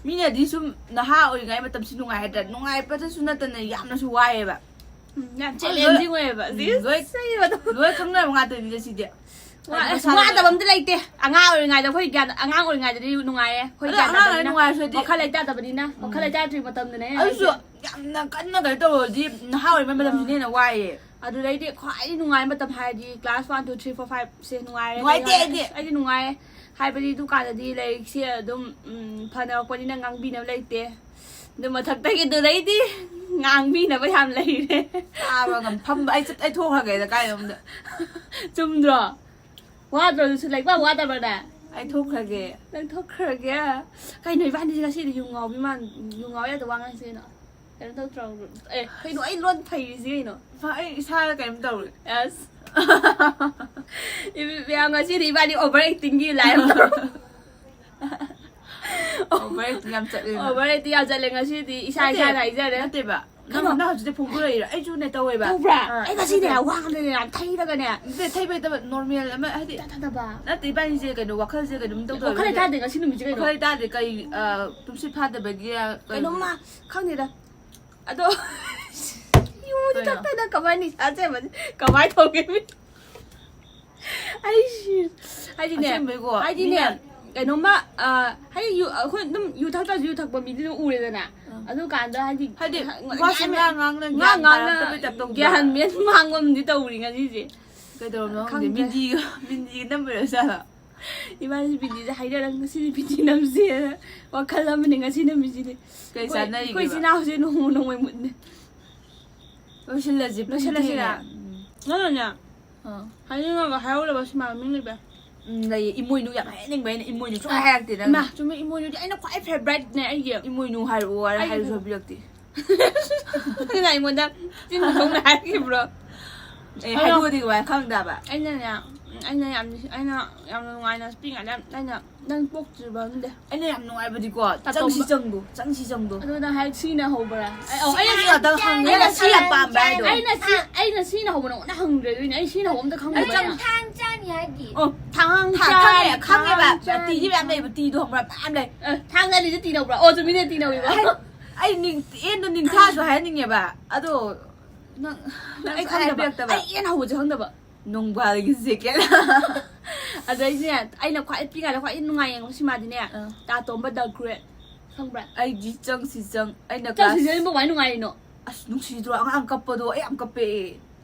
ꯃꯤꯅꯗꯤ ꯁꯨꯝ ꯅꯍꯥ ꯑꯣꯏꯔꯤꯉꯩ ꯃꯇꯝꯁꯤ ꯅꯨꯡꯉꯥꯏ ꯍꯥꯏꯗ꯭ꯔꯥ, ꯅꯨꯡꯉꯥꯏꯕꯗꯁꯨ ꯅꯠꯇꯅ ꯌꯥꯝꯅꯁꯨ ꯋꯥꯏꯑꯦꯕ꯫ ꯎꯝ, ꯌꯥꯝ ꯑꯗꯨ challenging ꯑꯣꯏꯌꯦꯕ꯫ ꯎꯝ, ꯖꯤꯁ, ꯂꯣꯏ-, ꯑꯩ ꯋꯥꯗꯣ-, ꯂꯣꯏ ꯈꯪꯅꯕ ꯉꯥꯛꯇꯅꯤꯗ ꯁꯤꯗꯤ꯫ ꯋꯥ-, ꯍꯥꯏꯗꯤ ꯑꯁ, ꯃꯁꯥꯅ ꯋꯥꯗꯕ ꯑꯝꯇ ꯂꯩꯇꯦ꯫ ꯑꯉꯥꯡ ꯑꯣꯏꯔꯤꯉꯩꯗ ꯑꯩꯈꯣꯏ ꯒ꯭ꯌꯥꯟ, ꯑꯉꯥꯡ ꯑꯣꯏꯔꯤꯉꯩꯗꯗꯤ ꯅꯨꯡꯉꯥꯏꯌꯦ꯫ ꯑꯩꯈꯣꯏ ꯑꯗꯣ ꯒ꯭ꯌꯥꯟ ꯑꯉꯥꯡ ꯇꯥꯗꯕꯅꯤꯅ, ꯅꯨꯡꯉꯥꯏꯔꯁꯨ ꯍꯥꯏꯗꯤ ꯋꯥꯈꯜ ꯂꯩꯇꯥꯗꯕꯅꯤꯅ, ꯋꯥꯈꯜ ꯂꯩꯇꯥꯗ꯭ꯔꯤ ꯃꯇꯝꯗꯅꯦ ꯑꯗꯨꯁꯨ ꯍꯥꯏꯁꯦ꯫ ꯌꯥꯝꯅ ꯀꯟꯅ ꯀꯩꯅꯣ ꯇꯧꯔꯗꯤ ꯅꯍꯥ ꯑꯣꯏꯔꯤꯉꯩ ꯃꯇꯝꯁꯤꯅ ꯍꯦꯟꯅ ꯋꯥꯏꯌꯦ꯫ ꯑꯗꯨꯗꯩꯗꯤ ꯈ꯭ꯋꯥꯏꯗꯒꯤ ꯅꯨꯡꯉꯥꯏꯕ ꯃꯇꯝ ꯍꯥꯏꯔꯗꯤ class one, two, three, four, five ꯁꯦ ꯅꯨꯡꯉꯥꯏꯔꯦ꯫ ꯅꯨꯡꯉꯥꯏꯇꯦ ꯀꯩꯅꯣ ꯑꯩꯗꯤ꯫ ꯑꯩꯗꯤ ꯅꯨꯡꯉꯥꯏꯌꯦ꯫ ꯍꯥꯏꯕꯗꯤ ꯗꯨꯀꯥꯟꯗꯗꯤ ꯂꯥꯏꯔꯤꯛꯁꯦ ꯑꯗꯨꯝ, ꯎꯝ, ꯐꯅꯔꯛꯄꯅꯤꯅ ꯉꯥꯡꯕꯤꯅꯕ ꯂꯩꯇꯦ꯫ ꯑꯗꯨ ꯃꯊꯛꯇꯒꯤ ꯑꯗꯨꯗꯩꯗꯤ ꯉꯥꯡꯕꯤꯅꯕ ꯌꯥꯝ ꯂꯩꯔꯦ꯫ ꯆꯥꯕ ꯉꯝ-, ꯐꯝꯕ ꯑꯩ ꯆꯠ-, ꯑꯩ ꯊꯣꯛꯈ꯭ꯔꯒꯦꯗ ꯀꯥꯏꯗꯅꯣꯝꯗ꯫ ꯆꯨꯝꯗ꯭ꯔꯣ? ꯋꯥꯗ꯭ꯔꯣ ꯑꯗꯨꯁꯨ? ꯂꯥꯏꯔꯤꯛ ꯄꯥꯕ ꯋꯥꯗꯕ꯭ꯔꯅꯦ? ꯑꯩ ꯊꯣꯛꯈ꯭ꯔꯒꯦ꯫ ꯅꯪ ꯊꯣꯛꯈ꯭ꯔꯒꯦ? ꯀꯩꯅꯣ ꯏꯕꯥꯅꯤꯁꯦ ꯉꯁꯤꯗꯤ ꯌꯨ ꯉꯥꯎꯕꯤ ꯃꯥꯟ-, ꯌꯨ ꯉꯥꯎ ꯌꯥꯗ ꯋꯥ ꯉꯥꯡꯁꯤ ꯀꯩꯅꯣ? ꯀꯩꯅꯣ ꯇꯧꯗ꯭ꯔꯣ? ꯑꯦ, ꯀꯩꯅꯣ ꯑꯩ ꯂꯣꯟ ꯐꯩꯔꯤꯁꯤ ꯀꯩꯅꯣ? ꯐ-, ꯑꯩ ꯏꯁꯥꯗ ꯀꯩꯅꯣꯝ ꯇꯧꯔꯦ꯫ ꯑꯁ꯫ ꯏꯕ-, ꯃꯌꯥꯝ ꯉꯁꯤꯗꯤ ꯏꯕꯥꯅꯤ over acting ꯒꯤ line ꯑꯃ ꯇꯧꯔꯣ꯫ Over acting ꯌꯥꯝ ꯆꯠꯂꯦ ꯅꯪ꯫ Over acting ꯌꯥꯝ ꯆꯠꯂꯦ ꯉꯁꯤꯗꯤ, ꯏꯁꯥ ꯅꯠꯇꯦ, ꯏꯁꯥꯅ ꯍꯥꯏꯖꯔꯦ꯫ ꯅꯠꯇꯦꯕ꯫ ꯅꯪ, ꯀꯩꯅꯣ? ꯅꯪ ꯍꯧꯖꯤꯛꯇꯤ ꯐꯣꯡꯗꯣꯔꯛꯏꯔꯣ? ꯑꯩꯁꯨꯅꯦ ꯇꯧꯋꯦꯕ꯫ ꯇꯧꯕ꯭ꯔꯥ? ꯑꯥ, ꯑꯩ ꯉꯁꯤꯅꯦ ꯅꯠꯇꯦ꯫ ꯋꯥ ꯉꯥꯡꯗꯅꯦ ꯌꯥꯝ ꯊꯩꯔꯒꯅꯦ꯫ ꯅꯠꯇꯦ, ꯊꯩꯕ ꯅꯠꯇꯕ, normal ꯑꯃ ꯍꯥꯏꯗꯤ꯫ ꯊꯥꯗꯕ꯫ ꯅꯠꯇꯦ, ꯏꯕꯥꯅꯤꯁꯦ ꯀꯩꯅꯣ, ꯋꯥꯈꯜꯁꯦ ꯀꯩꯅꯣꯝ ꯇꯧ ꯋꯥꯈꯜ ꯇꯧꯋꯦ꯫ ꯂꯩꯇꯥꯗꯦ ꯉꯁꯤ ꯅꯨꯃꯤꯠꯁꯦ ꯀꯩꯅꯣ? ꯋꯥꯈꯜ ꯂꯩꯇꯥꯗꯦ ꯀꯩ, ꯑ, ꯇꯨꯝꯁꯤꯠ ꯐꯥꯗꯕꯒꯤ, ꯑ, ꯀꯩ-, ꯀꯩꯅꯣꯝꯃ ꯈꯪꯗꯦꯗ꯫ ꯑꯗꯣ ꯌꯨꯗꯤ ꯀꯩꯅꯣ? ꯊꯛꯇꯅ ꯀꯃꯥꯏꯅ ꯅꯤꯁꯥ ꯁꯦꯝꯕꯁꯦ ꯀꯃꯥꯏꯅ ꯇꯧꯒꯦ? ꯑꯩ ꯁꯤ-, ꯍꯥꯏꯗꯤꯅꯦ, ꯑꯁꯦꯡꯕꯩꯀꯣ, ꯍꯥꯏꯗꯤꯅꯦ, ꯃꯤꯅ ꯀꯩꯅꯣꯝꯃ, ꯑ, ꯍꯥꯏꯗꯤ ꯌꯨ, ꯑꯩꯈꯣꯏ ꯑꯗꯨꯝ ꯌꯨ ꯊꯛꯇ꯭ꯔꯁꯨ ꯌꯨ ꯊꯛꯄ ꯃꯤꯗꯤ ꯑꯗꯨꯝ ꯎꯔꯦꯗꯅ꯫ ꯑꯥ꯫ ꯑꯗꯨꯀꯥꯟꯗ ꯍꯥꯏꯗꯤ ꯍꯥꯏꯗꯤ ꯉꯥꯡ-, ꯋꯥꯁꯦ ꯉꯥꯡ ꯉꯥꯡꯅ ꯉꯥꯡ ꯒ꯭ꯌꯥꯟ ꯉꯥꯡꯅ ꯇꯥꯔꯛꯇꯕꯩ ꯇꯥꯏꯞ ꯇꯧꯗ꯭ꯔꯣ? ꯒ꯭ꯌꯥꯟ ꯃꯦꯟ ꯃꯥꯡꯕ ꯑꯃꯗꯤ ꯇꯧꯔꯤ ꯉꯁꯤꯁꯦ꯫ ꯀꯩꯗꯧꯔꯕꯅꯣ ꯈꯪꯗꯦ꯫ ꯈꯪꯗꯦ꯫ ꯃꯤꯟꯗꯤꯒ, ꯃꯤꯟꯗꯤꯒ ꯅꯝꯕꯩꯔ ꯖꯥꯠꯂꯣ? ꯏꯕꯥꯅꯤ ꯕꯤꯟꯗꯤꯁꯦ ꯍꯥꯏꯅꯔꯒ ꯉꯁꯤꯗꯤ ꯕꯤꯟꯗꯤ ꯅꯝꯁꯦꯅ ꯋꯥꯈꯜ ꯑꯃꯅꯤ ꯉꯁꯤ ꯅꯨꯃꯤꯠꯁꯤꯗꯤ꯫ ꯀꯩ ꯑꯩꯈꯣꯏ, ꯆꯥꯟꯅꯔꯤꯒꯦꯕ? ꯑꯩꯈꯣꯏ ꯏꯆꯤꯟ ꯏꯅꯥꯎꯁꯦ ꯅꯣꯡꯃ ꯅꯣꯡꯃꯩ ꯃꯨꯠꯅꯦ꯫ ꯂꯣꯏꯁꯤꯜꯂꯁꯤ, ꯂꯣꯏꯁꯤꯜꯂꯁꯤꯔꯥ? ꯎꯝ꯫ ꯅꯪꯅꯅꯦ, ꯑꯥ꯫ ꯍꯥꯏꯅꯤꯡꯉꯒ ꯍꯥꯏꯍꯧꯗꯕ ꯁꯤꯃꯥ ꯃꯃꯤꯡ ꯂꯩꯕ꯭ꯔꯥ? ꯎꯝ, ꯂꯩꯌꯦ꯫ ꯏꯃꯣꯏꯅꯨ ꯌꯥꯝ ꯍꯥꯏꯍꯟꯅꯤꯡꯕ ꯑꯩꯅ, ꯏꯃꯣꯏꯅꯨ ꯁꯨꯡꯍꯥꯏ ꯍꯥꯏꯔꯛꯇꯦ ꯅꯪ꯫ ꯏꯃꯥ, ꯆꯨꯝꯃꯦ, ꯏꯃꯣꯏꯅꯨꯗꯤ ꯑꯩꯅ ꯈ꯭ꯋꯥꯏ favourite ꯅꯦ ꯑꯩꯒꯤ꯫ ꯏꯃꯣꯏꯅꯨ ꯍꯥꯏꯔꯛꯑꯣ ꯍꯥꯏꯔ ꯑꯩꯒꯤ ꯍꯥꯏꯔꯁꯨ favourite꯫ ꯍꯥꯏꯕꯤꯔꯛꯇꯦ꯫ ꯅꯪꯅ ꯑꯩꯉꯣꯟꯗ ꯆꯤꯟ ꯊꯣꯡꯅ ꯍꯥꯏꯈꯤꯕ꯭ꯔꯣ? ꯑꯦ, ꯑꯗꯣ ꯍꯥꯏꯗꯣꯛꯑꯗꯤ ꯀꯃꯥꯏꯅ ꯈꯪꯗꯕ? ꯑꯩꯅꯅꯦ, ꯑꯩꯅ ꯌꯥꯝ, ꯑꯩꯅ ꯌꯥꯝꯅ ꯅꯨꯡꯉꯥꯏꯅ ꯄꯤꯛꯏꯉꯩꯗ ꯑꯩꯅ ꯅꯪ ꯄꯣꯛꯇ꯭ꯔꯤꯕ ꯈꯪꯗꯦ꯫ ꯑꯩꯅ ꯌꯥꯝ ꯅꯨꯡꯉꯥꯏꯕꯗꯤꯀꯣ, ꯇꯥꯇꯣꯝꯕ꯫ ꯆꯪꯁꯤ ꯆꯪꯗꯣ, ꯆꯪꯁꯤ ꯆꯪꯗꯣ꯫ ꯑꯗꯨ ꯅꯪ ꯍꯥꯏ ꯁꯤꯅ ꯍꯧꯕ꯭ꯔꯥ? ꯑꯩ, ꯑꯣ, ꯁꯤ ꯑꯩꯅ ꯉꯥꯛꯇ ꯍꯪꯉꯦ, ꯑꯩꯅ ꯁꯤ ꯌꯥꯝ ꯄꯥꯝꯕ ꯍꯥꯏꯗꯣ꯫ ꯑꯩꯅ ꯁꯤ, ꯑꯩꯅ ꯁꯤꯅ ꯍꯧꯕ ꯅꯉꯣꯟꯗ ꯍꯪꯗ꯭ꯔꯦ ꯑꯗꯨꯏꯅꯦ꯫ ꯑꯩ ꯁꯤꯅ ꯍꯧꯕ ꯑꯝꯇ ꯈꯪꯗꯕ ꯑꯩ ꯑꯩꯅ꯫ ꯊꯥꯡ ꯆꯥꯅꯤ ꯍꯥꯏꯗꯤ꯫ ꯑꯣ, ꯊꯥꯡ ꯊꯥ-, ꯆꯥꯅꯤ, ꯈꯪꯉꯦ, ꯈꯪꯉꯦꯕ꯫ ꯊꯥꯡ ꯆꯥꯅꯤ꯫ ꯇꯤꯁꯨ ꯃꯌꯥꯝ ꯂꯩꯕ, ꯇꯤꯗꯣ ꯈꯪꯕ꯭ꯔꯥ? ꯃꯌꯥꯝ ꯂꯩ꯫ ꯑ, ꯊꯥꯡ ꯆꯥꯅꯤꯁꯦ ꯇꯤꯅꯧꯕ꯭ꯔꯥ? ꯑꯣ, ꯆꯨꯝꯃꯤꯅꯦ, ꯇꯤꯅꯧꯏꯕ꯫ ꯑꯩ, ꯑꯩ ꯅꯤꯡ-, ꯑꯦꯟꯗꯣ ꯅꯤꯡꯊꯥꯁꯨ ꯍꯥꯏꯍꯟꯅꯤꯡꯉꯦꯕ꯫ ꯑꯗꯣ ꯅꯪ ꯑꯩ ꯈꯪꯗꯕ꯫ ꯍꯥꯏꯕꯤꯔꯛꯇꯕ꯫ ꯑꯩ ꯑꯦꯟ ꯍꯧꯕꯁꯦ ꯈꯪꯗꯕ꯫ ꯅꯣꯡꯕꯥꯜꯒꯤ ꯖꯦꯀꯦꯠ꯫ ꯑꯗꯩꯁꯦ ꯑꯩꯅ ꯈ꯭ꯋꯥꯏ ꯄꯤꯛꯏꯉꯩꯗ ꯈ꯭ꯋꯥꯏ ꯅꯨꯡꯉꯥꯏ ꯌꯦꯡꯕ ꯁꯤꯃꯥꯗꯤꯅꯦ, ꯑꯥ꯫ ꯇꯥꯇꯣꯝꯕ The Great꯫ ꯈꯪꯕ꯭ꯔꯥ? ꯑꯩꯗꯤ ꯆꯪꯁꯤ ꯆꯪ, ꯑꯩꯅ ꯆꯪꯁꯤ class ꯆꯪ ꯅꯪꯕꯨ ꯀꯃꯥꯏ ꯅꯨꯡꯉꯥꯏꯔꯤꯅꯣ? ꯑꯁ, ꯅꯨꯡꯁꯤꯗ꯭ꯔꯣ? ꯑꯉꯥꯡ ꯀꯞꯄꯗꯣ, ꯑꯩ ꯌꯥꯝ ꯀꯞꯄꯦ꯫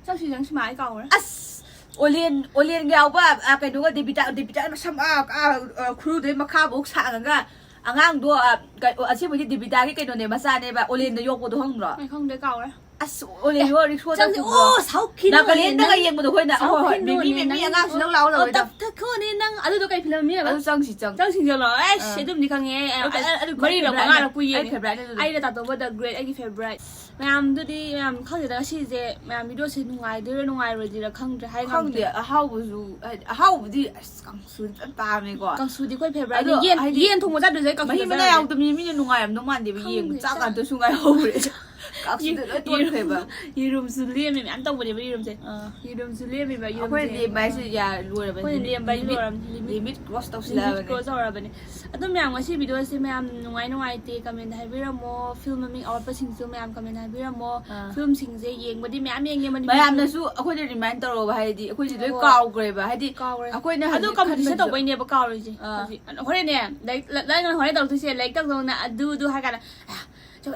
ꯆꯪꯁꯤ ꯆꯪ ꯁꯤꯃꯥ ꯑꯩ ꯀꯥꯎꯈ꯭ꯔꯦ꯫ ꯑꯁ, ꯑꯣꯂꯦꯟ, ꯑꯣꯂꯦꯟꯒ ꯌꯥꯎꯕ, ꯑ, ꯀꯩꯅꯣꯒ ꯗꯦꯕꯤꯇꯥ, ꯗꯦꯕꯤꯇꯥ ꯃꯁꯝ, ꯑ, ꯑ, ꯑ, ꯈꯨꯔꯨꯗꯩ ꯃꯈꯥꯐꯧ ꯁꯥꯡꯉꯒ ꯑꯉꯥꯡꯗꯣ, ꯑ, ꯀ-, ꯑꯁꯦꯡꯕꯩꯗꯤ ꯗꯦꯕꯤꯇꯥꯒꯤ ꯀꯩꯅꯣꯅꯦ, ꯃꯆꯥꯅꯦꯕ, ꯑꯣꯂꯦꯟꯗ ꯌꯣꯛꯄꯗꯣ ꯈꯪꯗ꯭ꯔꯣ? ꯑꯩ ꯈꯪꯗꯦ, ꯀꯥꯎꯔꯦ꯫ ꯑꯁ, ꯑꯣꯂꯦꯟ ꯍꯣ ꯔꯤꯛꯁꯣꯗ ꯆꯪꯁꯤ-, ꯄꯨꯕ꯭ꯔꯣ? ꯑꯣ, ꯁꯥꯎꯠꯀꯤꯅꯦ ꯅꯥꯒꯥꯂꯦꯟꯗꯒ ꯑꯣꯂꯦꯟ ꯅꯪ꯫ ꯌꯦꯡꯕꯗꯣ ꯑꯩꯈꯣꯏꯅ꯫ ꯍꯣꯏ, ꯍꯣꯏ, ꯁꯥꯎꯠꯀꯤꯅꯦ ꯃꯦꯃꯤ, ꯃꯦꯃꯤ, ꯅꯪ꯫ ꯑꯉꯥꯡꯁꯨ ꯅꯪ ꯂꯥꯎ ꯑꯣ, ꯂꯧꯔꯦꯗ꯫ ꯇꯞ-, ꯇꯞ-, ꯈꯣꯠꯅꯤ ꯅꯪ꯫ ꯑꯗꯨꯗꯣ ꯀꯩ ꯐꯤꯂꯝ ꯃꯤꯅꯦꯕ? ꯑꯗꯨ ꯆꯪꯁꯤ ꯆꯪ꯫ ꯆꯪꯁꯤ ꯆꯪꯂꯣ꯫ ꯑꯩꯁ, ꯑꯥ꯫ ꯑꯗꯨꯝꯗꯤ ꯈꯪꯉꯦ꯫ ꯑꯩ, ꯑꯗꯨ, ꯑꯗꯨ ꯃꯔꯤꯔꯛ ꯈ꯭ꯋꯥꯏ ꯃꯉꯥꯔꯛ ꯐꯦꯚꯔꯥꯏꯠꯅꯦ, ꯀꯨꯏ ꯑꯩ ꯌꯦꯡꯉꯦ꯫ ꯐꯦꯚꯔꯥꯏꯠꯅꯦ ꯑꯗꯨꯗꯣ꯫ ꯑꯩꯅ ꯇꯥꯇꯣꯝꯕ The Great ꯑꯩꯒꯤ ꯐꯦꯚꯔꯥꯏꯠ꯫ ꯃꯌꯥꯝꯗꯨꯗꯤ ꯃꯌꯥꯝ ꯈꯪꯗꯦꯗ, ꯉꯁꯤꯁꯦ ꯃꯌꯥꯝ ꯚꯤꯗꯤꯑꯣꯁꯦ ꯅꯨꯡꯉꯥꯏꯗꯣꯏꯔꯥ ꯅꯨꯡꯉꯥꯏꯔꯣꯏꯗꯣꯏꯔꯥ ꯈꯪꯗ꯭ꯔꯦ, ꯍꯥꯏ ꯈꯪꯗꯦ, ꯉꯝꯗꯦ꯫ ꯑꯍꯥꯎꯕꯁꯨ, ꯍꯥꯏꯗꯤ, ꯑꯍꯥꯎꯕꯗꯤ ꯑꯁ ꯀꯥꯡꯁꯨꯗꯤ ꯐꯖꯅ ꯄꯥꯝꯃꯦꯀꯣ꯫ ꯀꯥꯡꯁꯨꯗꯤ ꯑꯩꯈꯣꯏ ꯐꯦꯚꯔꯥꯏꯠꯅꯤ꯫ ꯑꯗꯣ, ꯌꯦꯟ, ꯍꯥꯏꯗꯤ, ꯌꯦꯟ ꯊꯣꯡꯕ ꯆꯥꯗ꯭ꯔꯁꯨ ꯑꯩ ꯀꯥꯡꯁꯨ ꯃꯍꯤ ꯃꯅꯥꯏ ꯆꯥꯖꯔꯒꯦ꯫ ꯌꯥꯎꯗꯕ ꯃꯤ, ꯃꯤꯅ ꯅꯨꯡꯉꯥꯏꯔꯝꯗꯧ ꯃꯥꯟꯗꯦꯕ ꯈꯪꯗꯦ, ꯌꯦꯡꯕ꯫ ꯆꯥꯛ ꯆꯥꯛ ꯉꯥꯛꯇꯁꯨ ꯉꯥꯏꯍꯧꯔꯦ꯫ ꯀꯥꯛꯁꯤꯗ ꯂꯣꯏ ꯇꯣꯟꯈ꯭ꯔꯦꯕ꯫ ꯌꯦꯔꯨꯝꯁꯨ ꯂꯦꯝꯃꯦ, ꯃꯌꯥꯝ ꯇꯧꯕꯅꯦꯕ ꯌꯦꯔꯨꯝꯁꯦ꯫ ꯑꯥ꯫ ꯌꯦꯔꯨꯝꯁꯨ ꯂꯦꯝꯃꯦꯕ, ꯌꯦꯔꯨꯝꯁꯦ꯫ ꯑꯩꯈꯣꯏꯅ ꯂꯦꯝꯕ ꯍꯥꯏꯁꯦ ꯌꯥ ꯂꯣꯏꯔꯕꯅꯤ꯫ ꯑꯩꯈꯣꯏꯅ ꯂꯦꯝꯕ ꯍꯥꯏꯁꯦ Limit- ꯂꯣꯏꯔꯕꯅꯤ, limit- Limit cross Limit ꯇꯧꯁꯤꯜꯂꯛꯑꯕꯅꯤ꯫ cross ꯇꯧꯔꯕꯅꯤ꯫ ꯑꯗꯣ ꯃꯌꯥꯝ, ꯉꯁꯤ videoꯁꯦ ꯃꯌꯥꯝ ꯅꯨꯡꯉꯥꯏ ꯅꯨꯡꯉꯥꯏꯇꯦ comment ꯍꯥꯏꯕꯤꯔꯝꯃꯣ꯫ Film ꯃꯃꯤꯡ ꯑꯋꯥꯠꯄꯁꯤꯡꯁꯨ ꯃꯌꯥꯝ comment ꯍꯥꯏꯕꯤꯔꯝꯃꯣ꯫ ꯑꯥ꯫ Filmꯁꯤꯡꯁꯦ ꯌꯦꯡꯕꯗꯤ ꯃꯌꯥꯝ ꯌꯦꯡꯉꯦ ꯃꯅꯤꯄꯨꯔ ꯃꯌꯥꯝꯅꯁꯨ ꯑꯩꯈꯣꯏꯗ remind ꯇꯧꯔꯛꯑꯣꯕ, ꯍꯥꯏꯗꯤ ꯑꯩꯈꯣꯏꯁꯦ ꯂꯣꯏ ꯍꯣꯏ꯫ ꯀꯥꯎꯈ꯭ꯔꯦꯕ, ꯍꯥꯏꯗꯤ ꯀꯥꯎꯔꯦ꯫ ꯑꯩꯈꯣꯏꯅ ꯑꯗꯨ ꯍꯧꯖꯤꯛ competition ꯈꯟꯕꯁꯨ- ꯇꯧꯕꯩꯅꯦꯕ ꯀꯥꯎꯔꯤꯁꯦ꯫ ꯑꯥ꯫ ꯍꯧꯖꯤꯛ ꯍꯣꯔꯦꯟꯅꯦ, ꯂꯥꯏꯔꯤꯛ ꯅꯪꯅ ꯍꯣꯔꯦꯟ ꯇꯧꯔꯛꯇꯣꯏꯁꯦ, ꯂꯥꯏꯔꯤꯛ ꯇꯧꯗꯧꯅ ꯑꯗꯨꯗꯨ ꯍꯥꯏ ꯀꯥꯟꯗ, "ꯑ,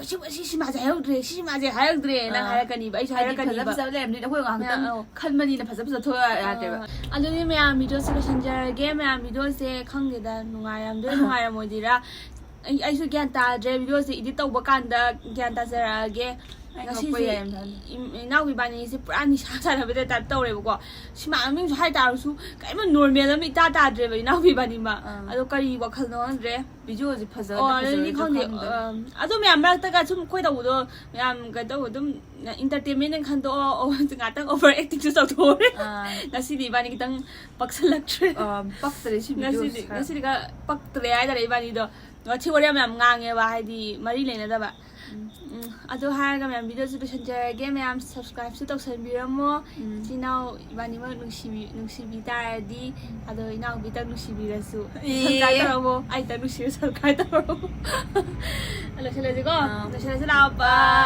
ꯁꯤ, ꯁꯤ ꯁꯤꯃꯥꯁꯦ ꯍꯥꯏꯍꯧꯗ꯭ꯔꯦ, ꯁꯤ ꯁꯤꯃꯥꯁꯦ ꯍꯥꯏꯍꯧꯗ꯭ꯔꯦ", ꯅꯪ ꯑꯥ꯫ ꯍꯥꯏꯔꯛꯀꯅꯤꯕ, ꯑꯩꯁꯨ ꯍꯥꯏꯗꯤ ꯐꯖ ꯍꯥꯏꯔꯛꯀꯅꯤꯕ꯫ ꯐꯖꯕ ꯂꯩꯔꯝꯅꯤꯅ ꯑꯩꯈꯣꯏ ꯉꯥꯏꯍꯥꯛꯇꯪ ꯑꯥ, ꯑꯧ꯫ ꯈꯟꯕꯅꯤꯅ ꯐꯖ ꯐꯖ ꯊꯣꯛꯂꯛꯑ ꯌꯥꯗꯦꯕ꯫ ꯑꯗꯨꯗꯤ ꯃꯌꯥꯝ videoꯁꯦ ꯂꯣꯏꯁꯤꯟꯖꯔꯒꯦ꯫ ꯃꯌꯥꯝ videoꯁꯦ ꯈꯪꯗꯦꯗ, ꯅꯨꯡꯉꯥꯏꯔꯝꯗꯣꯏꯔ ꯅꯨꯡꯉꯥꯏꯔꯝꯃꯣꯏꯗꯣꯏꯔ꯫ ꯑꯩ, ꯑꯩꯁꯨ ꯒ꯭ꯌꯥꯟ ꯇꯥꯗ꯭ꯔꯦ, videoꯁꯦ edit ꯇꯧꯕ ꯀꯥꯟꯗ ꯒ꯭ꯌꯥꯟ ꯇꯥꯖꯔꯛꯑꯒꯦ꯫ ꯑꯩ ꯉꯁꯤꯁꯦ ꯉꯛꯄ ꯌꯥꯏ ꯌꯥꯝ ꯊꯥꯖꯗꯦ꯫ ꯏꯝ-, ꯏꯅꯥꯎ ꯏꯕꯥꯅꯤꯁꯦ ꯄꯨꯔꯥ ꯅꯤꯁꯥ ꯁꯥꯟꯅꯕꯗ type ꯇꯧꯔꯦꯕꯀꯣ꯫ ꯁꯤꯃꯥ ꯃꯃꯤꯡꯁꯨ ꯍꯥꯏꯇꯥꯔꯁꯨ ꯀꯔꯤꯝ normal ꯑꯃ ꯏꯇꯥ ꯇꯥꯗ꯭ꯔꯦꯕ ꯏꯅꯥꯎ ꯏꯕꯥꯅꯤꯃꯛ꯫ ꯑꯥ꯫ ꯑꯗꯣ ꯀꯔꯤ ꯋꯥꯈꯜꯅꯣ ꯈꯪꯗ꯭ꯔꯦ꯫ Videoꯁꯦ ꯐꯖꯕ ꯑꯣ, ꯑꯗꯨꯗꯤ ꯐꯖꯔꯣꯏꯗ꯭ꯔꯥ ꯈꯪꯗꯦ꯫ ꯈꯪꯗꯦ꯫ ꯑꯝ, ꯑꯗꯣ ꯃꯌꯥꯝ ꯃꯔꯛꯇꯒ ꯁꯨꯝ ꯑꯩꯈꯣꯏ ꯇꯧꯕꯗꯣ ꯃꯌꯥꯝ ꯀꯩꯅꯣ ꯇꯧꯕ ꯑꯗꯨꯝ entertainment ꯑꯣꯏꯅ ꯈꯟꯗꯣꯛꯑꯣ, ꯑꯣ, ꯉꯥꯛꯇꯪ over actingꯁꯨ ꯇꯧꯊꯣꯛꯎꯔꯦ꯫ ꯑꯥ꯫ ꯉꯁꯤꯗꯤ ꯏꯕꯥꯅꯤ ꯈꯤꯇꯪ ꯄꯛꯁꯜꯂꯛꯇ꯭ꯔꯦ꯫ ꯑꯥ, ꯄꯛꯇ꯭ꯔꯦ ꯁꯤ ꯉꯁꯤꯗꯤ, videoꯁꯦ ꯈꯔ꯫ ꯉꯁꯤꯗꯤ ꯈꯔ ꯄꯛꯇ꯭ꯔꯦ ꯍꯥꯏꯇꯥꯔꯦ ꯏꯕꯥꯅꯤꯗꯣ꯫ ꯋꯥꯊꯤ ꯋꯥꯔꯦꯝ ꯌꯥꯝ ꯉꯥꯡꯉꯦꯕ, ꯍꯥꯏꯗꯤ ꯃꯔꯤ ꯂꯩꯅꯗꯕ꯫ ꯎꯝ꯫ ꯎꯝ, ꯑꯗꯨ ꯍꯥꯏꯔꯒ ꯃꯌꯥꯝ videoꯁꯦ ꯂꯣꯏꯁꯤꯟꯖꯔꯒꯦ꯫ ꯃꯌꯥꯝ subscribeꯁꯨ ꯇꯧꯁꯟꯕꯤꯔꯝꯃꯣ꯫ ꯎꯝ꯫ ꯏꯆꯤꯟ ꯏꯅꯥꯎ ꯏꯕꯥꯅꯤꯃꯛ ꯅꯨꯡꯁꯤꯕꯤ-, ꯅꯨꯡꯁꯤꯕꯤ ꯇꯥꯔꯗꯤ, ꯑꯗꯣ ꯏꯅꯥꯎꯕꯤꯇꯪ ꯅꯨꯡꯁꯤꯕꯤꯔꯁꯨ ꯑꯦ꯫ subscribe ꯇꯧꯔꯝꯃꯣ꯫ ꯑꯩꯇꯪ ꯅꯨꯡꯁꯤꯕ subscribe ꯇꯧꯔꯝꯃꯣ꯫ ꯂꯣꯏꯁꯤꯜꯂꯁꯤꯀꯣ? ꯑꯥ꯫ ꯂꯣꯏꯁꯤꯜꯂꯁꯤ ꯂꯥꯛꯑꯣ꯫ Bye꯫